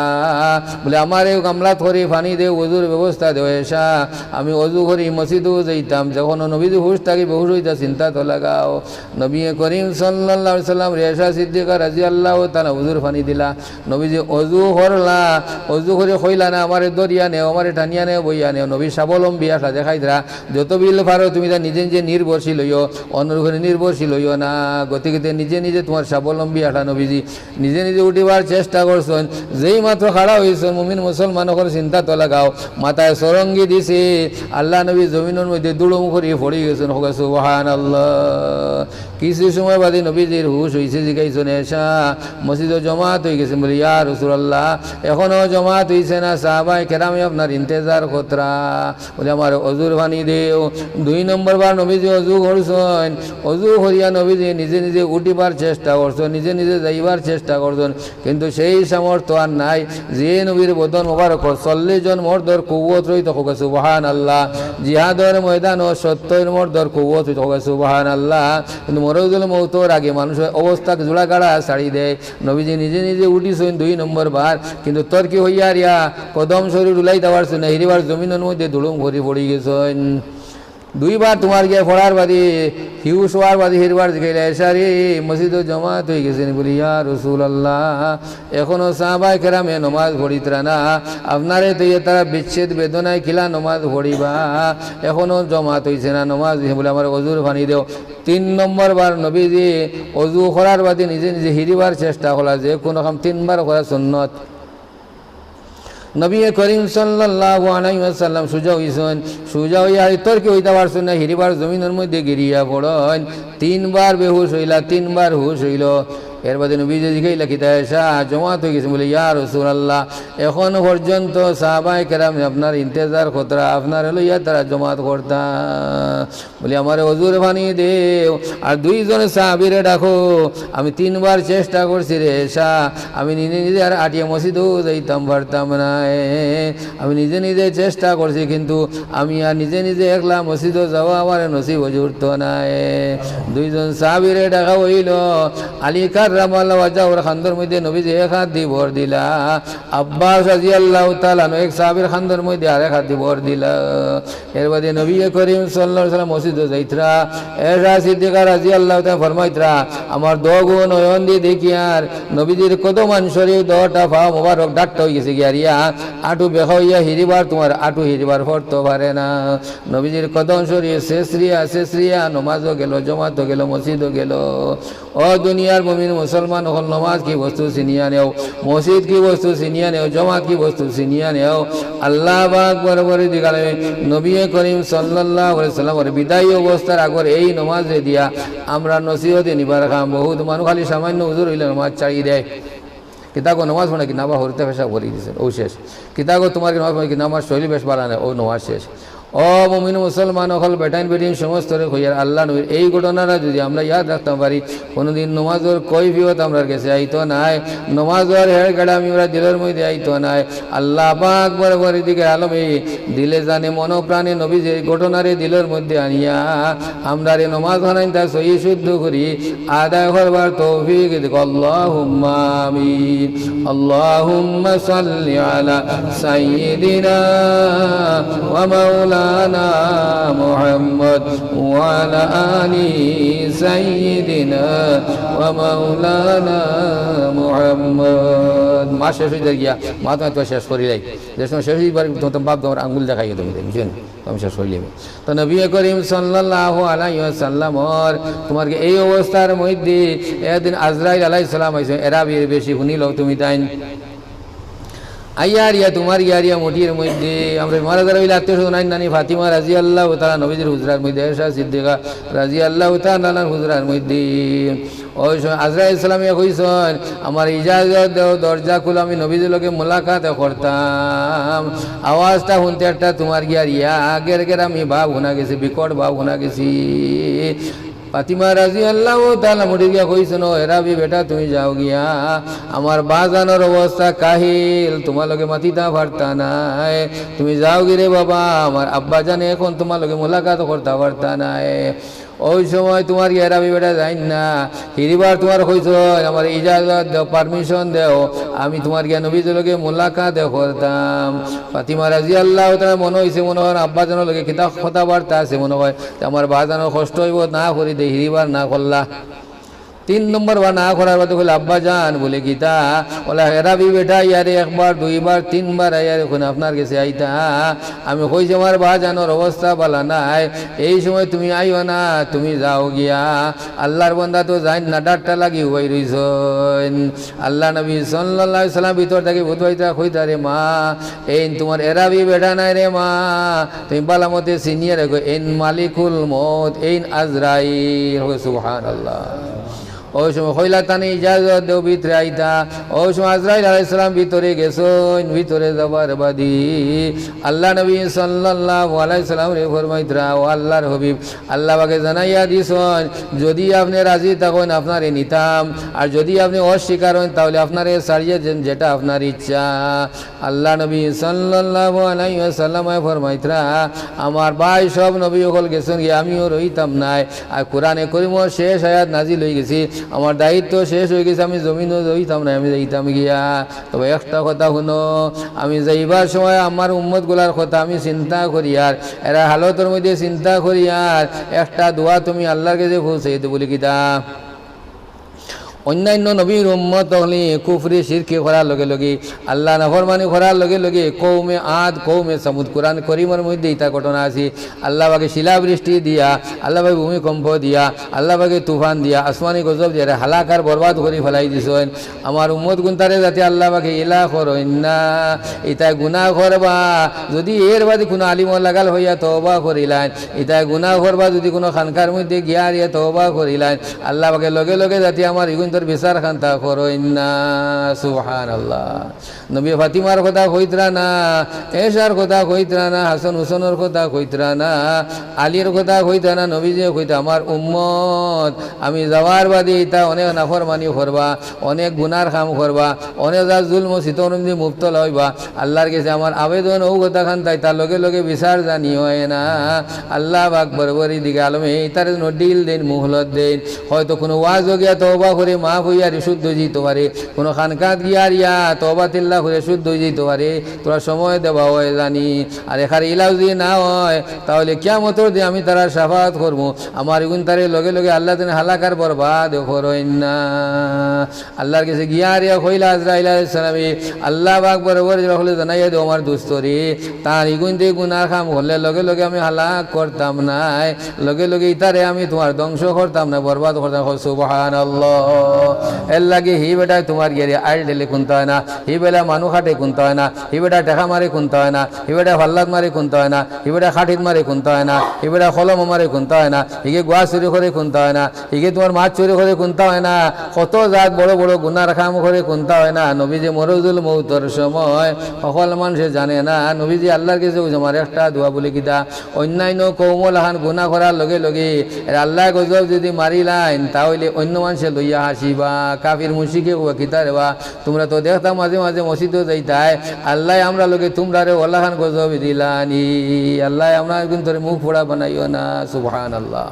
বুলে, "আমারে গামলাত করি পানি দেও, অজুর ব্যবস্থা দেও আয়েশা, আমি অজু করি মসজিদো যাইতাম।" যখন নবীজি হুশ থাকি বেহুশ অইতা, চিন্তা তো লাগাও। নবী করিম সাল্লাল্লাহু আলাইহি ওয়াসাল্লামরে আয়েশা সিদ্দিকা রাদিয়াল্লাহু তাআলা অজুর পানি দিলা। নবীজি অজু করলা, অজু করি কইলা না, "আমারে ধরিয়া নেও, আমারে টানিয়া নেও, বইয়া নেও।" নবী স্বাবলম্বী আছলা, দেখাইতরা, "যত বিল পারো তুমি তা নিজে নিজে নির্ভরশীল অইও, অন্যর উপরে নির্ভরশীল অইও না।" গতিকে তে নিজে নিজে তুমার স্বাবলম্বী আছলা নবীজি। নিজে নিজে উঠিবার চেষ্টা করছইন। যেই মাত্র খাড়া অইছইন, মুমিন মুসলমান অকল চিন্তা তো লাগাও। মাথায় সরঙ্গি দিছে, আল্লার নবী জমিনর মধ্যে দুড়ুম করি পড়ি গেছইন। কউক্কা সুবহানাল্লাহ। কিছু সময় বাদে নবীজির হুশ অইছে, জিগাইছইন, "আয়েশা, মসজিদো জমাত অইগেছে?" বুলে, "ইয়া রাসূলুল্লাহ, অখনো জমাত অইছে না, সাহাবায়ে কেরামে আপনার ইন্তেজার করতরা।" বুলে, "আমারে অজুর পানি দেও।" দুই নম্বর বার নবীজি অজু করছইন, অজু করিয়া নবীজি নিজে নিজে উঠিবার চেষ্টা করছইন, নিজে নিজে যাইবার চেষ্টা করছইন, কিন্তু সেই সামর্থ্য আর নাই। যে নবীর বদন মোবারকো চল্লিশ জন মর্দর কুওত রইতো, কউক্কা সুবহানাল্লাহ। জিহাদর ময়দানো সত্তইর মর্দর কুওত রইতো, কউক্কা সুবহানাল্লাহ। কিন্তু মরজুল মউতর আগে মানুষর অবস্থা জুড়াগাড়া ছাড়ি দেয়। নবীজি নিজে নিজে উঠিছইন দুই নম্বর বার, কিন্তু তর্কি অইয়া রিয়া কদম শরীফ উলাইতা পারছইন না, হিরিবার জমিনর মধ্যে দুড়ুম করি পড়ি গেছইন। দুইবার তুমার গিয়া পড়ার বাদে, হিউশ অওয়ার বাদে হিরবার জিকাইলা, "এশা রে, মসজিদো জমাত অইগেছে নি?" বলে, "ইয়া রাসুলাল্লাহ, এখনো সাহাবায়ে কেরামে নমাজ পড়িতরা না, আপনারে থইয়া তারা বিচ্ছেদ বেদনায় কিলা নমাজ পড়িবা, এখনো জমাত অইছে না নমাজ।" বলে, "আমারে অজুর পানি দেও।" তিন নম্বর বার নবীজি অজু করার বাদে নিজে নিজে হিরিবার চেষ্টা করলা, যে কুনু কাম তিনবার করা সুন্নত। নবী করিম সাল্লাল্লাহু আলাইহি ওয়াসাল্লাম সুজা অইছইন, সুজা অইয়া আর তর্কি অইতা পারছইন না, হিরিবার জমিনর মধ্যে গিরিয়া পড়ইন। তিনবার বেহুশ অইলা, তিনবার হুশ অইলো। এর বাদে নবীজি জিকাইলা, "কিতা এশা জমাত অইগেছে?" বলে, "ইয়া রাসুলাল্লাহ, এখন পর্যন্ত সাহাবায়ে কেরাম আপনার ইন্তেজার করতরা, আপনারে লইয়া তারা জমাত করতা।" বলে, "আমারে অজুর পানি দেও, আর দুইজন সাহাবীরে ডাকো, আমি তিনবার চেষ্টা করছি রে এশা, আমি নিজে নিজে আর আটিয়া মসজিদো যাইতাম পারতাম নায়, আমি নিজে নিজে চেষ্টা করছি, কিন্তু আমি আর নিজে নিজে একলা মসজিদো যাওয়া আমার নসিবো জুটতো নায়।" দুইজন সাহাবীরে ডাকা অইলো, আলী কাররামাল্লাহু ওয়াজহাউর কান্দর মধ্যে নবীজি এক আত দি ভর দিলা, আব্বাস রাদিয়াল্লাহু তাআলা আনহু এক সাহাবীর কান্দর মধ্যে আরেক আত দি ভর দিলা। এর বাদে নবী করিম সাল্লাল্লাহু আলাইহি ওয়াসাল্লাম মসজিদো যাইতরা, এশা সিদ্দিকা রাদিয়াল্লাহু তাআলা ফরমাইতরা, "আমার দুগু নয়ন দি দেখিয়ার নবীজির কদম শরীফ দুটা পাও মোবারক ডাট্টা অইগেছে গিয়া রিয়া, আটু বেকা অইয়া হিরিবার তুমার আটু হিরিবার পড়তো পারে না।" নবীজির কদম শরীফ শেষরিয়া, শেষরিয়া, নমাজও গেলো, জমাতও গেলো, মসজিদও গেলো। ও দুনিয়ার মুমিন মুসলমান অকল, নমাজ কি বস্তু চিনিয়া নেও, মসজিদ কি বস্তু চিনিয়া নেও, জমাত কি বস্তু চিনিয়া নেও। আল্লাহ পাক বরাবর দিগালে নবী করিম সাল্লাল্লাহু আলাইহি ওয়াসাল্লামর বিদায়ী অবস্থার আগর এই নমাজরে দিয়া আমরার নসিহতে নিবার কাম। বহুত মানুষ খালি সামান্য উজুর অইলে নমাজ ছাড়ি দেয়। কিতা গো, নমাজ পড়ে কি না বা হরিতে পেশাব করি দিছে, অউ শেষ। কিতা গো, তুমার কি নমাজ পড়ে কি না, আমার শরীর বেশ বালা নায়, অউ নমাজ শেষ। ও মুমিন মুসলমান অকল, বেটাইন বেটিন সমস্তরে কইয়ার, আল্লাহ নবীর এই ঘটনাটা যদি আমরা ইয়াদ রাখতাম পারি, কুনুদিন নমাজর কৈফিয়ত আমরার গেছে আইতো নায়, নমাজর হেড় গেড়ামি আমরার দিলর মধ্যে আইতো নায়। আল্লাহ পাক বরাবর দিকে আলমে দিলে জানে মনো প্রাণে নবীজির ঘটনারে দিলর মধ্যে আনিয়া আমরারে নমাজ খানাইনতা সহি শুদ্ধ করি আদায় করবার তৌফিক দিক। আল্লাহুম্মা আমিন। আল্লাহুম্মা সাল্লি আলা সাইয়্যিদিনা ওয়া মাওলানা মুহাম্মদ ওয়া আলা আলি সাইয়্যিদিনা ওয়া মাওলানা মুহাম্মদ। মাত শেষ অইযার গিয়া, মাত মাত শেষ করিলাই। যে সময় শেষ অইবার, তখন বাপ আমার আঙ্গুল দেখাইয়া তুমি, বুঝছেন? আমি শেষ করিলাম। তো নবী করিম সাল্লাল্লাহু আলাইহি ওয়াসাল্লামর তুমার কি এই অবস্থার মধ্যে একদিন আজরাইল আলাইহিস সালাম আইছে, এরা বি-, বেশি হুনিলাও তুমি তাইন। আইয়ার ইয়া তুমার ইয়ার ইয়া মুঠির মধ্যে আমরা মারা যারা অইলে আত্মীয় স্বজন আইন নানি ফাতিমা রাদিয়াল্লাহু তাআলা নবীজির হুজরার মধ্যে, আয়েশা সিদ্দিকা রাদিয়াল্লাহু তাআলা আনহার হুজরার মধ্যে। ওই সময় আজরাইল সালামে কইছইন, "আমার ইজাজত দেও, দরজা খুলো, আমি নবীজির লগে মুলাকাত করতাম।" আওয়াজটা হুনতে একটা তুমার গিয়ার ইয়া আগের গেরামি ভাব হুনা গেছে, বিকট ভাব হুনা গেছে। ফাতিমা রাদিয়াল্লাহু তাআলা মুঠির গিয়া কইছইন, "ও এরাবি বেটা, তুমি যাও গিয়া, আমার বাজানর অবস্থা কাহিল, তুমার লগে মাতিতা পারতা নায়, তুমি যাও গি রে বাবা, আমার আব্বা জানে এখন তুমার লগে মুলাকাত করতা পারতা নায়।" ওই সময় তুমার গিয়া এরাবি বেটা যাইন না, হিরিবার তুমার কইছইন, "আমার ইজাজত দেও, permission দেও, আমি তুমার গিয়া নবীজির লগে মুলাকাত করতাম।" ফাতিমা রাদিয়াল্লাহু তাআলা মনো অইছে, মনো অয় আব্বা জানর লগে কিতা কথাবার্তা আছে, মনো অয় যে আমার বাজানর কষ্ট অইবো, না করি দে, হিরিবার না করলা। তিন নম্বর বার না করার বাদে কইলা, "আব্বা জান," বলে, "কিতা?" বলে, "এরাবি বেটা ইয়ারে একবার, দুইবার, তিনবার আইয়ারে কইন আপনার গেছে আইতা। আমি কইছি আমার বাজানর অবস্থা বালা নায়, এই সময় তুমি আইও না, তুমি যাও গিয়া।" আল্লাহর বন্দা তো যাইন না, ডাট্টা লাগি উবাই রইছইন। আল্লাহ নবী সাল্লাল্লাহু আলাইহি ওয়াসাল্লাম ভিতর থাকি বুঝাইতা কইতা, "রে মা, এইন তুমার এরাবি বেটা নায় রে মা, তুমি বালা মতে চিনিয়া রাখো, এইন মালিকুল মউত, এইন আজরাইল।" কও সুবহানাল্লাহ। ওই সময় কইলা, "তানে ইজাজত দেও ভিতরে আইতা।" ওই সময় আজরাইল আলাইহিস সালাম ভিতরে গেছইন, ভিতরে যাবার বাদে আল্লাহ নবী সাল্লাল্লাহু আলাইহি ওয়াসাল্লামরে ফরমাইতরা, "ও আল্লাহর হাবিব, আল্লাহ পাকে জানাইয়া দিছইন, যদি আপনে রাজি থাকইন আপনারে নিতাম, আর যদি আপনে অস্বীকার অইন তাহলে আপনারে ছাড়িয়া যেন যেটা আপনার ইচ্ছা।" আল্লাহ নবী সাল্লাল্লাহু আলাইহি ওয়াসাল্লামে ফরমাইতরা, "আমার ভাই সব নবী অকল গেছইন গিয়া, আমিও রইতাম নায়।" আর কোরআনে করিমর শেষ আয়াত নাজিল অইগেছে, আমার দায়িত্ব শেষ অইগেছে, আমি জমিনো রইতাম না, আমি যাইতাম গিয়া। তবে একটা কথা হুনো, আমি যাইবার সময় আমার উম্মতগুলার কথা আমি চিন্তা করিয়ার, এরার হালতর মধ্যে চিন্তা করিয়ার একটা দোয়া তুমি আল্লার গেছে পৌঁছাই দেও। বলে কিতা? অইন্যাইন্য নবীর উম্মত অকলে কুফরি শিরকি করার লগে লগে, আল্লার নাফরমানি করার লগে লগে, কওমে আদ, কওমে সামুদ, কুরআন করিমর মধ্যে ইতা ঘটনা আছে। আল্লা পাকে শিলাবৃষ্টি দিয়া, আল্লা পাকে ভূমিকম্প দিয়া, আল্লা পাকে তুফান দিয়া, আসমানি গজব দিয়া এরারে হালাক আর বরবাদ করি ফালাই দিছইন। আমার উম্মতগুনতারে যাতে আল্লা পাকে ইলা করইন না, ইতায় গুনা করবা। যদি এর বাদে কুনু আলিমর লাগাল অইয়া তওবা করিলাইন, ইতায় গুনা করবা, যদি কুনু খানকার মধ্যে গিয়া হারিয়া তওবা করিলাইন, আল্লা পাকে লগে লগে যাতে আমার ইগুনতর বিচার খান্তা করইন না। সুবহানাল্লাহ। নবী ফাতিমার কথা কইতরা না, এশার কথা কইতরা না, হাসান হুসেনর কথা কইতরা না, আলীর কথা কইতরা না। নবীজিয়ে কইতা, আমার উম্মত, আমি যাওয়ার বাদে ইতা অনেক নাফরমানি করবা, অনেক গুনার কাম করবা, অনেক জাত জুলম ও সিতমর মধ্যে মুবতলা অইবা। আল্লার গেছে আমার আবেদন, অউ কথাখান তাইতা লগে লগে বিচার জানি অয় না। আল্লা পাক বরাবরই দিকে আলমে ইতারে যেন ঢিল দেইন, মুহলত দেইন। হয়তো কুনু ওয়াজো গিয়া তওবা করি মাফ অইয়া রে শুদ্ধ অইযিতো পারে, কুনু খানকাত গিয়া হারিয়া তওবা তিল্লা করি শুদ্ধ অইযিতো পারে। থুড়া সময় দেওয়া অয় জানি। আর এখানে ইলাও যদি না অয়, তাইলে কিয়ামতর দিন আমি তারার শাফাআত করমু। আমার ইগুনতারে লগে লগে আল্লা যেন হালাক আর বরবাদ করইন না। আল্লার গেছে গিয়া হারিয়া কইলা আজরাইল আলাইহিস সালামে, আল্লা পাক বরাবর যে হকলে জানাইয়া দেও আমার দুস্তরে, তার ইগুনতে গুনার কাম করলে লগে লগে আমি হালাক করতাম নায়, লগে লগে ইতারে আমি তুমার ধ্বংস করতাম নায়, বরবাদ করতাম নায়। কও সুবহানাল্লাহ। এরলাগি হি বেটায় তুমার গিয়ারে আইল ঢেলে কুন্তা অয় না, হি বেটায় মানু কাটে কুন্তা অয় না, হি বেটায় টেকা মারে কুন্তা অয় না, হি বেটায় ফাল্লাত মারে কুন্তা অয় না, হি বেটায় কাঠিত মারে কুন্তা অয় না, হি বেটায় কলমো মারে কুন্তা অয় না, হিগে গুয়া চুরি করে কুন্তা অয় না, হিগে তুমার মাছ চুরি করে কুন্তা অয় না, কত জাত বড় বড় গুনার কাম করে কুন্তা অয় না। নবীজি মরজুল মউতর সময় হকল মানষে জানে না। নবীজি আল্লার গেছে কইছে, আমার একটা দোয়া বলে কিতা, অইন্যাইন্য কওমর লাখান গুনা করার লগে লগে এরে আল্লায় গজব যদি মারিলাইন, তাইলে অইন্য মানষে লইয়া হাসিবা, কাফির মুশরিকে কইবা, কিতা রেবা, তুমরা তো দেখতাম মাঝে মাঝে মসজিদো যাইতায়, আল্লায় আমরার লগে তুমরারে অলাখান গজব দিলানি, আল্লায় আমরার ইগুনতরে মুখ পোড়া বানাইও না। সুবহানাল্লাহ।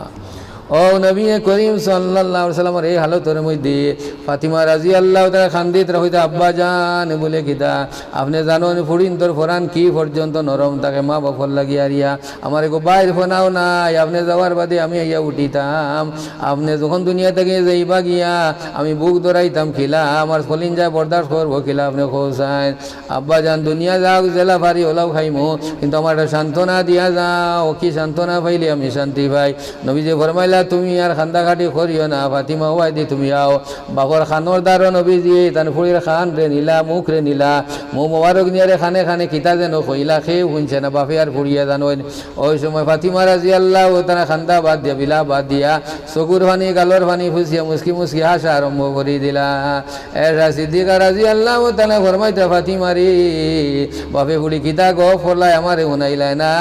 অউ নবী করিম সাল্লাল্লাহু আলাইহি ওয়াসাল্লামর এই হালতর মধ্যে ফাতিমা রাদিয়াল্লাহু তাআলা কান্দিতরা, কইতা, আব্বা জান, বলে কিতা, আপনে জানইন ফুড়িন্তর পরান কি পর্যন্ত নরম থাকে মা বাপর লাগি হারিয়া। আমার এগু ভাইর ফনাও নাই, আপনে যাওয়ার বাদে আমি আইয়া উঠিতাম। আপনে যখন দুনিয়া থাকি যাইবা গিয়া, আমি বুক ধরাইতাম কিলা, আমার কলিজায় বরদাস্ত করবো কিলা, আপনে কওছাইন। আব্বা জান, দুনিয়া যাউক, যেলা পারি অলাউ খাইমু, কিন্তু আমারে একটা সান্ত্বনা দিয়া যাও, কি সান্ত্বনা পাইলে আমি শান্তি পাই। নবীজি ফরমাইলা, তুমি আর কান্দাকাটি করিও না, ফাতিমা অবায়দি তুমি আও। বাপর কানর দ্বারো নবীজিয়ে তান ফুড়ির কানরে নিলা, মুখরে নিলা, মুখ মোবারক নিয়ারে কানে কানে কিতা যেন কইলা, কেউ হুনছে না, বাপে আর ফুড়িয়ে জানইন। অউ সময় ফাতিমা রাদিয়াল্লাহু তাআলা কান্দা বাদ দিয়া, বিলাপ বাদ দিয়া, চকুর পানি, গালর পানি ফুছিয়া মুচকি মুচকি হাসা আরম্ভ করি দিলা। এশা সিদ্দিকা রাদিয়াল্লাহু তাআলা ফরমাইতা, ফাতিমা রে, বাপে ফুড়ি কিতা গফ করলায় আমারে হুনাইলায় না।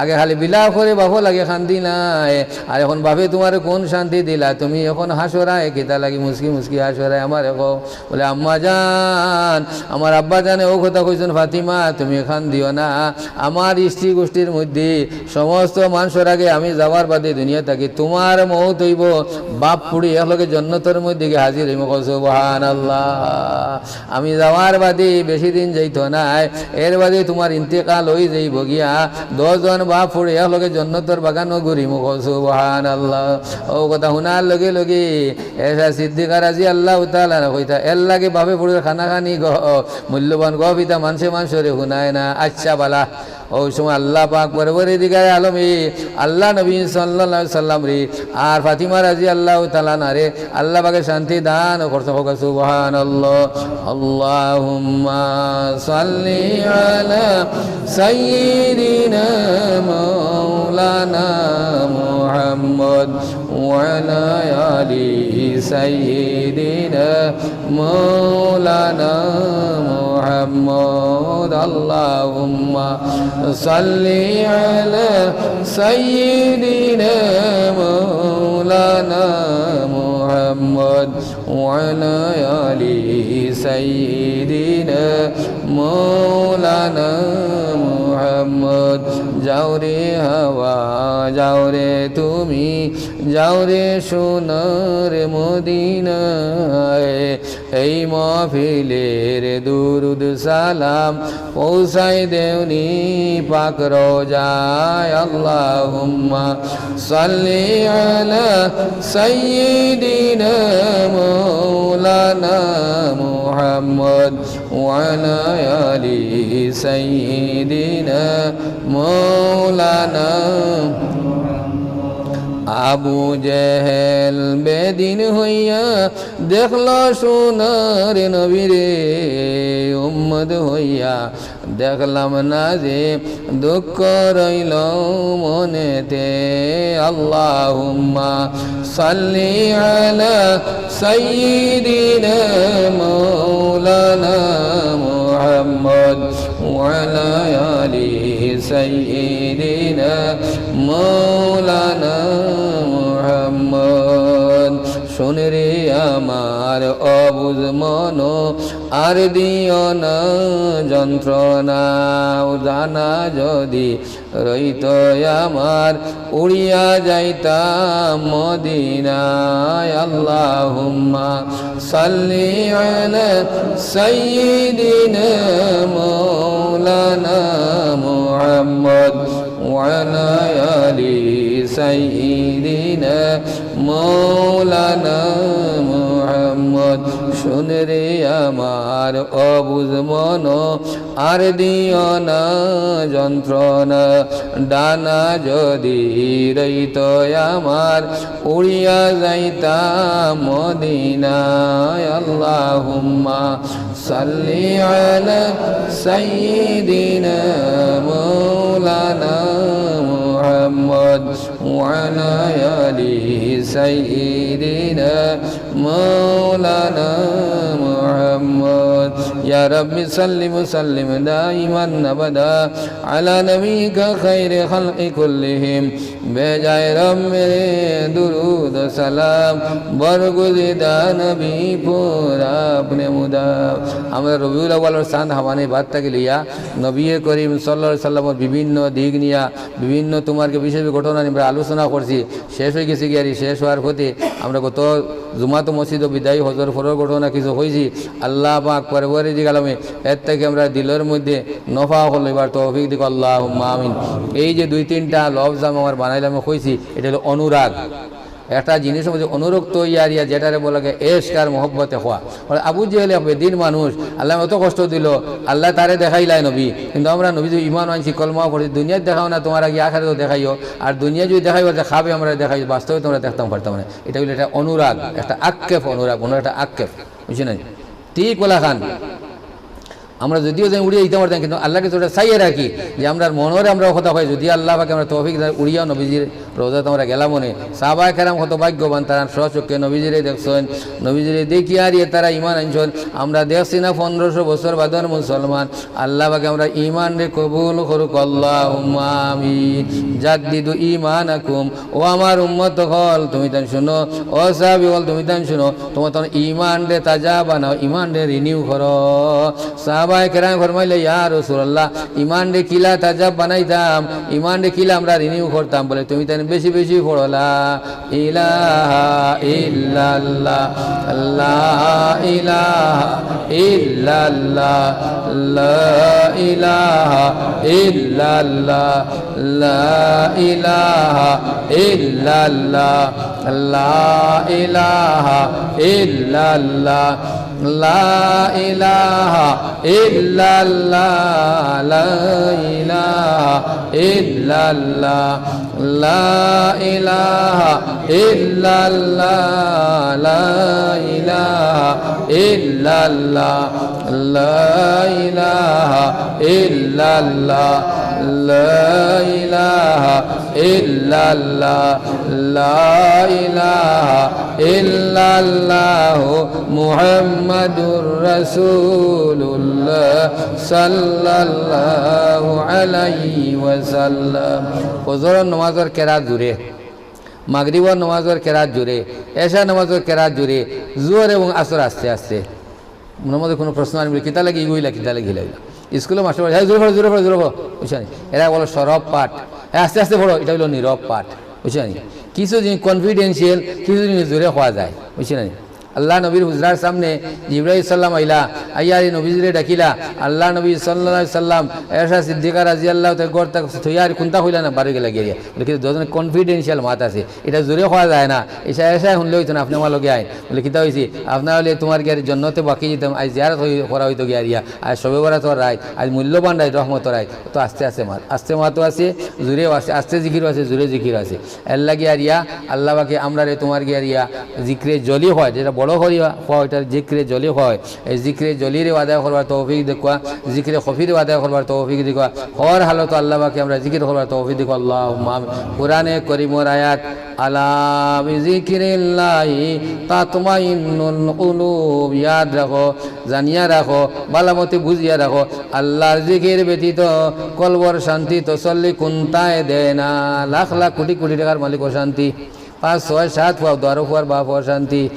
আগে খালি বিলাপ করে বাপর লাগি কান্দিলায়, আর এখন বাপে তুমারে কুন শান্তি দিলা? তুমি এখন হাসরায় কিতা লাগি মুচকি মুচকি হাসরায় আমারে কও। বলে, আম্মা জান, আমার আব্বা জানে অউ কথা কইছইন, ফাতিমা, তুমি কান্দিও না। আমার স্ত্রী গোষ্ঠীর মধ্যে সমস্ত মানষর আগে আমি যাওয়ার বাদে দুনিয়া থাকি তুমার মউত অইবো, বাপ ফুড়ি একলগে জন্নতর মধ্যে গিয়া হাজির অইমু। কও সুবহানাল্লাহ। আমি যাওয়ার বাদে বেশি দিন যাইতো নায়, এর বাদে তুমার ইন্তেকাল অইযাইবো গিয়া, দশ জন বাপ ফুড়ি একলগে জন্নতর বাগানো ঘুরিমু। কও সুবহানাল্লাহ। অউ কথা হুনার লগে লগে এশা সিদ্দিকা রাদিয়াল্লাহু তাআলা আনহা কইতা, এরলাগি বাপে ফুড়ির কানাকানি গফ, মূল্যবান গফ ইতা মানষে মানষরে হুনায় না। আইচ্ছা বালা, অউ সময় আল্লা পাক পরওয়ারদিগারে আলমে, আল্লা নবী সাল্লাল্লাহু আলাইহি ওয়াসাল্লামরে আর ফাতিমা রাদিয়াল্লাহু তাআলা আনহারে আল্লা পাকে শান্তি দান করছইন। কও সুবহানাল্লাহ। আল্লাহুম্মা সাল্লি আলা সাইয়্যিদিনা মাওলানা মুহাম্মদ ওয়া আলা আলি সাইয়্যিদিনা مولانا محمد. اللهم صل على سيدنا مولانا محمد وعلى آل سيدنا مولانا محمد. যাও রে হাওয়া, যাও রে তুমি, যাও রে সোনার মদিনায়, এই মাহফিলের দুরুদ সালাম পৌঁছাই দেওনি পাক রোজায়। আল্লাহুম্মা সাল্লি আলা সাইয়্যিদিনা মাওলানা মুহাম্মদ ওয়া আলা আলি সাইয়্যিদিনা মাওলানা। আবু জেহেল বেদিন হইয়া দেখল সোনার নবীরে, উম্মত হইয়া দেখলাম না যে দুঃখ রইল মনেতে। আল্লাহুম্মা সাল্লি আলা সাইয়্যিদিনা মাওলানা মুহাম্মদ ওয়া আলা আলি সাইয়্যিদিনা মাওলানা মুহাম্মদ। শুন রে আমার অবুঝ মন, আর দিও না যন্ত্রণা। ও জানা যদি রইত আমার, উড়িয়া যাইতাম মদিনায়। আল্লাহুম্মা সাল্লি আলা সাইয়্যিদিনা মাওলানা মুহাম্মদ ওয়া আলা আলি সাইয়্যিদিনা মাওলানা মুহাম্মদ। শুন রে আমার অবুঝ মন, আর দিও না যন্ত্রণা। ডানা যদি রইত আমার, উড়িয়া যাইতাম মদিনায়। আল্লাহুম্মা সাল্লি আলা সাইয়্যিদিনা মাওলানা মুহাম্মদ ওয়া আলা আলি সাইয়্যিদিনা মাওলানা মুহাম্মদ। ইয়া রাব্বি সাল্লি ওয়া সাল্লিম দাইমান আবাদা আলা নবিকা খাইরে খালকি কুল্লিহিম। ভেজায় রব মেরে দুরুদ সালাম, বরগুজিদা নবী পর আপনে মুদাম। আমরা রবিউল আউয়ালর চান্দ হামানি বাদ থাকি লইয়া নবী করিম সাল্লাল্লাহু আলাইহি সাল্লামর বিভিন্ন দিক নিয়া, বিভিন্ন তোমার কি বিশেষ ঘটনা নিয়া আমরা আলোচনা করছি। শেষ হয়ে গেছে কি আর এই শেষ হওয়ার পথে আমরা গত জুমাত মসজিদ বিদায় হজর ফরর ঘটনা কিছু হয়েছি। আল্লাহ পাক পরওয়ারদিগার আলমে এর থেকে আমরা দিলর মধ্যে নফা হল এবার তৌফিক দিক, আল্লাহুম্মা আমিন। এই যে দুই তিনটা লফজ আমি আমার বানাইলাম, আমি কইছি, এটা হলো অনুরাগ। একটা জিনিসের মধ্যে অনুরক্ত হইয়া আর ইয়া যেটারে বলা লাগে এশক আর মহব্বতে হওয়া। মানে আবু জেহেল এক বেদিন মানুষ, আল্লাহ অত কষ্ট দিল, আল্লাহ তারে দেখাইলাই নবী, কিন্তু আমরা নবী যদি ইমান আনছি, কলমাও পড়ছি, দুনিয়াত দেখাও না, তোমার আগে আখেরাতে দেখাইও, আর দুনিয়া যদি দেখাইও যে খাবে আমরা দেখাইও, বাস্তবে তোমরা দেখতাম পারতাম না। এটা হলো একটা অনুরাগ, একটা আক্ষেপ, অনুরাগ, অনুরাগ একটা আক্ষেপ, বুঝছি না? ঠিক ওলা খান আমরা যদিও যাই উড়িয়া দিতাম পারতাম, কিন্তু আল্লাহর কাছে ওটা চাইয়া রাখি যে আমরা মনরে আমরা কথা কই, যদি আল্লাহ পাকে আমরা তৌফিক দেন, উড়িয়া নবীজির রোজাত আমরা গেলাম মনে। সাহাবায়ে কেরাম কত ভাগ্যবান, তারা স্বচক্ষে নবীজিরে দেখছেন, নবীজিরে দেখিয়া আর ইয়ে তারা ইমান আনছেন। আমরা দেখছি না পনেরোশো বছর বাদর মুসলমান, আল্লাহ পাকে আমরা ইমানরে কবুল করুক, আল্লাহুম্মা আমিন। জাদ্দিদু ইমানাকুম, ও আমার উম্মত অকল, তুমি তান শুনো, ও সাহাবী অকল, তুমি তান শুনো, তোমার তখন ইমানরে তাজা বানাও, ইমানরে renew করো। সাহাবায়ে কেরাম ফরমাইলে, ইয়া রাসূলুল্লাহ, ইমানরে কিলা তাজা বানাইতাম, ইমানরে কিলা আমরা renew করতাম? বলে, তুমি তান বেশি বেশি পড়ো, লা ইলাহা ইল্লাল্লাহ, লা ইলাহা ইল্লাল্লাহ, লা ইলাহা ইল্লাল্লাহ, লা ইলাহা ইল্লাল্লাহ, লা ইলাহা ইল্লাল্লাহ, লা ইলাহা ইল্লাল্লাহ, লা ইলাহা ইল্লাল্লাহ, লা ইলাহা ইল্লাল্লাহ, লা ইলাহা ইল্লাল্লাহ, লা ইলাহা ইল্লাল্লাহ, লা ইলাহা ইল্লাল্লাহ, লা ইলাহা ইল্লাল্লাহ, মুহাম্মাদুর রাসূলুল্লাহ সাল্লাল্লাহু আলাইহি ওয়াসাল্লাম। ফজরর নামাজর কেরাত জুরে, মাগরিবর নামাজর কেরাত জুরে, এশা নামাজর কেরাত জুরে, জোহর এবং আসর আস্তে আস্তে। মনে মধ্যে কোনো প্রশ্ন আনবে, কিতা লাগি ইগুইলা, কিতা লাগি হিলাইলা? স্কুলে মাস্টার বলে, "হ্যাঁ, জোরে পড়ো, জোরে পড়ো, জোরে পড়ো।" বুঝছেন? এরা বলো সরব পাঠ, "হ্যাঁ, আস্তে আস্তে পড়ো", এটা হলো নীরব পাঠ। বুঝছেন? কিছু জিনিস কনফিডেন্সিয়াল, কিছু জিনিস জোরে কওয়া যায়, বুঝছইন নি? আল্লার নবীর হুজরার সামনে জিব্রাইল সাল্লাম আইলা, আইয়া আরে নবীজিরে ডাকিলা। আল্লার নবী সাল্লাল্লাহু আলাইহি সাল্লাম আয়েশা সিদ্দিকা রাদিয়াল্লাহু তাআলা ঘর থাকি থইয়া আর কুন্তা কইলা না, বারো গেলা গিয়া। বলে, কিন্তু দুইজন কনফিডেন্সিয়াল মাত আছে, ইটা জোরে কওয়া যায় না। ইশা আয়েশা হুনলে অইতো না, আপনে আমার লগে আইন। বলে, কিতা অইছে? আপনার অইলে তুমার গিয়া জন্নতে বাকি দিতাম, আইজ জিয়ারত অই-, করা অইতো গিয়া রিয়া, আইজ শবে বরাতর রাইত, আইজ মূল্যবান রাইত, রহমতর রাইত। তো আস্তে আস্তে মাত, আস্তে মাতও আছে, জোরেও আছে, আস্তে জিকিরও আছে, জোরে জিকির আছে। এর লাগি আর ইয়া, আল্লাহ পাকে আমরারে তুমার গিয়া রিয়া জিকরে জলি কয়, যেটা বড় করি কয়, ওইটার জিকরে জলি কয়। এই জিকরে জলিরে আদায় করবার তৌফিক দেউক্কা, জিকরে খফিরে আদায় করবার তৌফিক দেউক্কা। হর হালতো আল্লাহ পাকে আমরারে জিকির করবার তৌফিক দেউক্কা। আল্লাহুম্মা আমিন। কোরআনে করিমর আয়াত, "আলা বিজিকিরিল্লাহি তাতমাইন্নুল কুলুব।" ইয়াদ রাখো, জানিয়া রাখো, ভালামতে বুঝিয়া রাখো, আল্লার জিকির ব্যতীত কলবর শান্তি তসল্লি কুন্তায় দেয় না। লাখ লাখ কুটি কুটি টেকার মালিক অশান্তি, পাঁচ, ছয়, সাত ফুয়া, দশ ফুয়ার বাপ অশান্তি,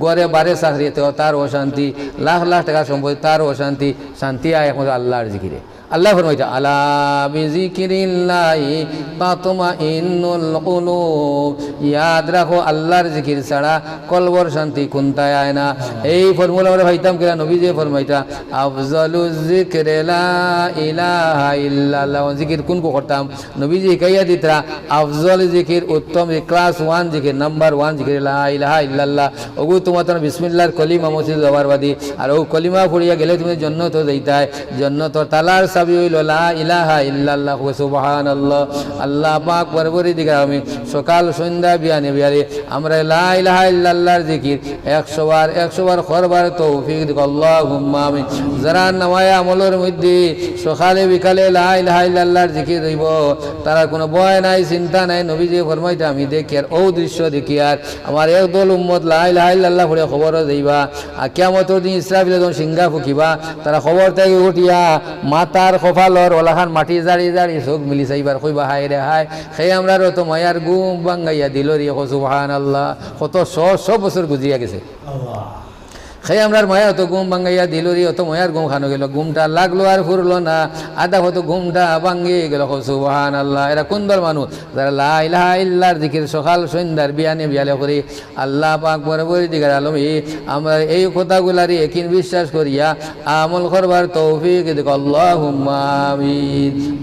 ঘরে বারে চাকরি, তার অশান্তি, লাখ লাখ টেকার সম্পত্তি, তার অশান্তি, শান্তি আয় একমাত্র আল্লার জিকিরে। আল্লাহ ফরমাইতা, "আলা বিজিকিরিল্লাহি তাতমাইন্নুল কুলুব।" ইয়াদ রাখো, আল্লার জিকির ছাড়া কলবর শান্তি কুন্তায় আয় না। এই ফর্মুলা আমরা পাইতাম কিনা? নবীজিয়ে ফরমাইতা, "আফজালুজ জিকরে লা ইলাহা ইল্লাল্লাহ।" জিকির কুনগু করতাম? নবীজিয়ে হিকাইয়া দিতরা, আফজল জিকির, উত্তম জি-, ক্লাস ওয়ান জিকির, নাম্বার ওয়ান জিকির, লা ইলাহা ইল্লাল্লাহ। ওগু তুমার তান বিসমিল্লাহর কলিমা মসজিদ যাওয়ার বাদে, আর ও কলিমা পড়িয়া গেলে তুমি জন্নতো যাইতায়। জন্নতর তালার চাবি অইলো লা ইলাহা ইল্লাল্লাহ। সুবহানাল্লাহ। আল্লাহ পাক পরবর্তীকার আমি সকাল সন্ধ্যা বিয়ানে বিয়ালে আমরা লা ইলাহা ইল্লাল্লাহর জিকির একশো বার, একশো বার করবার তৌফিক দিক, আল্লাহুম্মা আমিন। যারা নামায় আমলর মধ্যে সকালে বিকালে লা ইলাহা ইল্লাল্লাহর জিকির অইবো, তারার কুনু ভয় নাই, চিন্তা নাই। নবীজিয়ে ফরমাইতা, "আমি দেখিয়ার, অউ দৃশ্য দেখিয়ার, আমার একদল উম্মত লা ইলাহা ইল্লাল্লাহ পড়িয়া কবরো যাইবা, আর কিয়ামতর দিন ইসরাফিলে যখন শিঙ্গা ফুকিবা, তারা কবর থাকি উঠিয়া মাথার কপালর অলাখান মাটি জাড়ি জাড়ি চউখ মিলি চাইবা আর কইবা, 'হায় রে হায়, হে আমরার অত মায়ার ঘুম ভাঙ্গাইয়া দিলো রে।'" কও সুবহানাল্লাহ। কত শ শ বছর গুজরিয়া গেছে। হে আমরার মায়ার অত ঘুম ভাঙ্গাইয়া দিলো রে, অত মায়ার ঘুম খানো গেলো, ঘুমটা লাগলো আর ফুরলো না, আধা পথো ঘুমটা ভাঙ্গি গেলো। কও সুবহানাল্লাহ। এরা কুন দল মানুষ? যারা লা ইলাহা ইল্লার জিকির সকাল সন্ধ্যার বিয়ানে বিয়ালে করি। আল্লাহ পাক পরবর্তীকার আলমে আমরা এই কথাগুলারে একিন বিশ্বাস করিয়া আমল করবার তৌফিক দিক, আল্লাহুম্মা আমিন।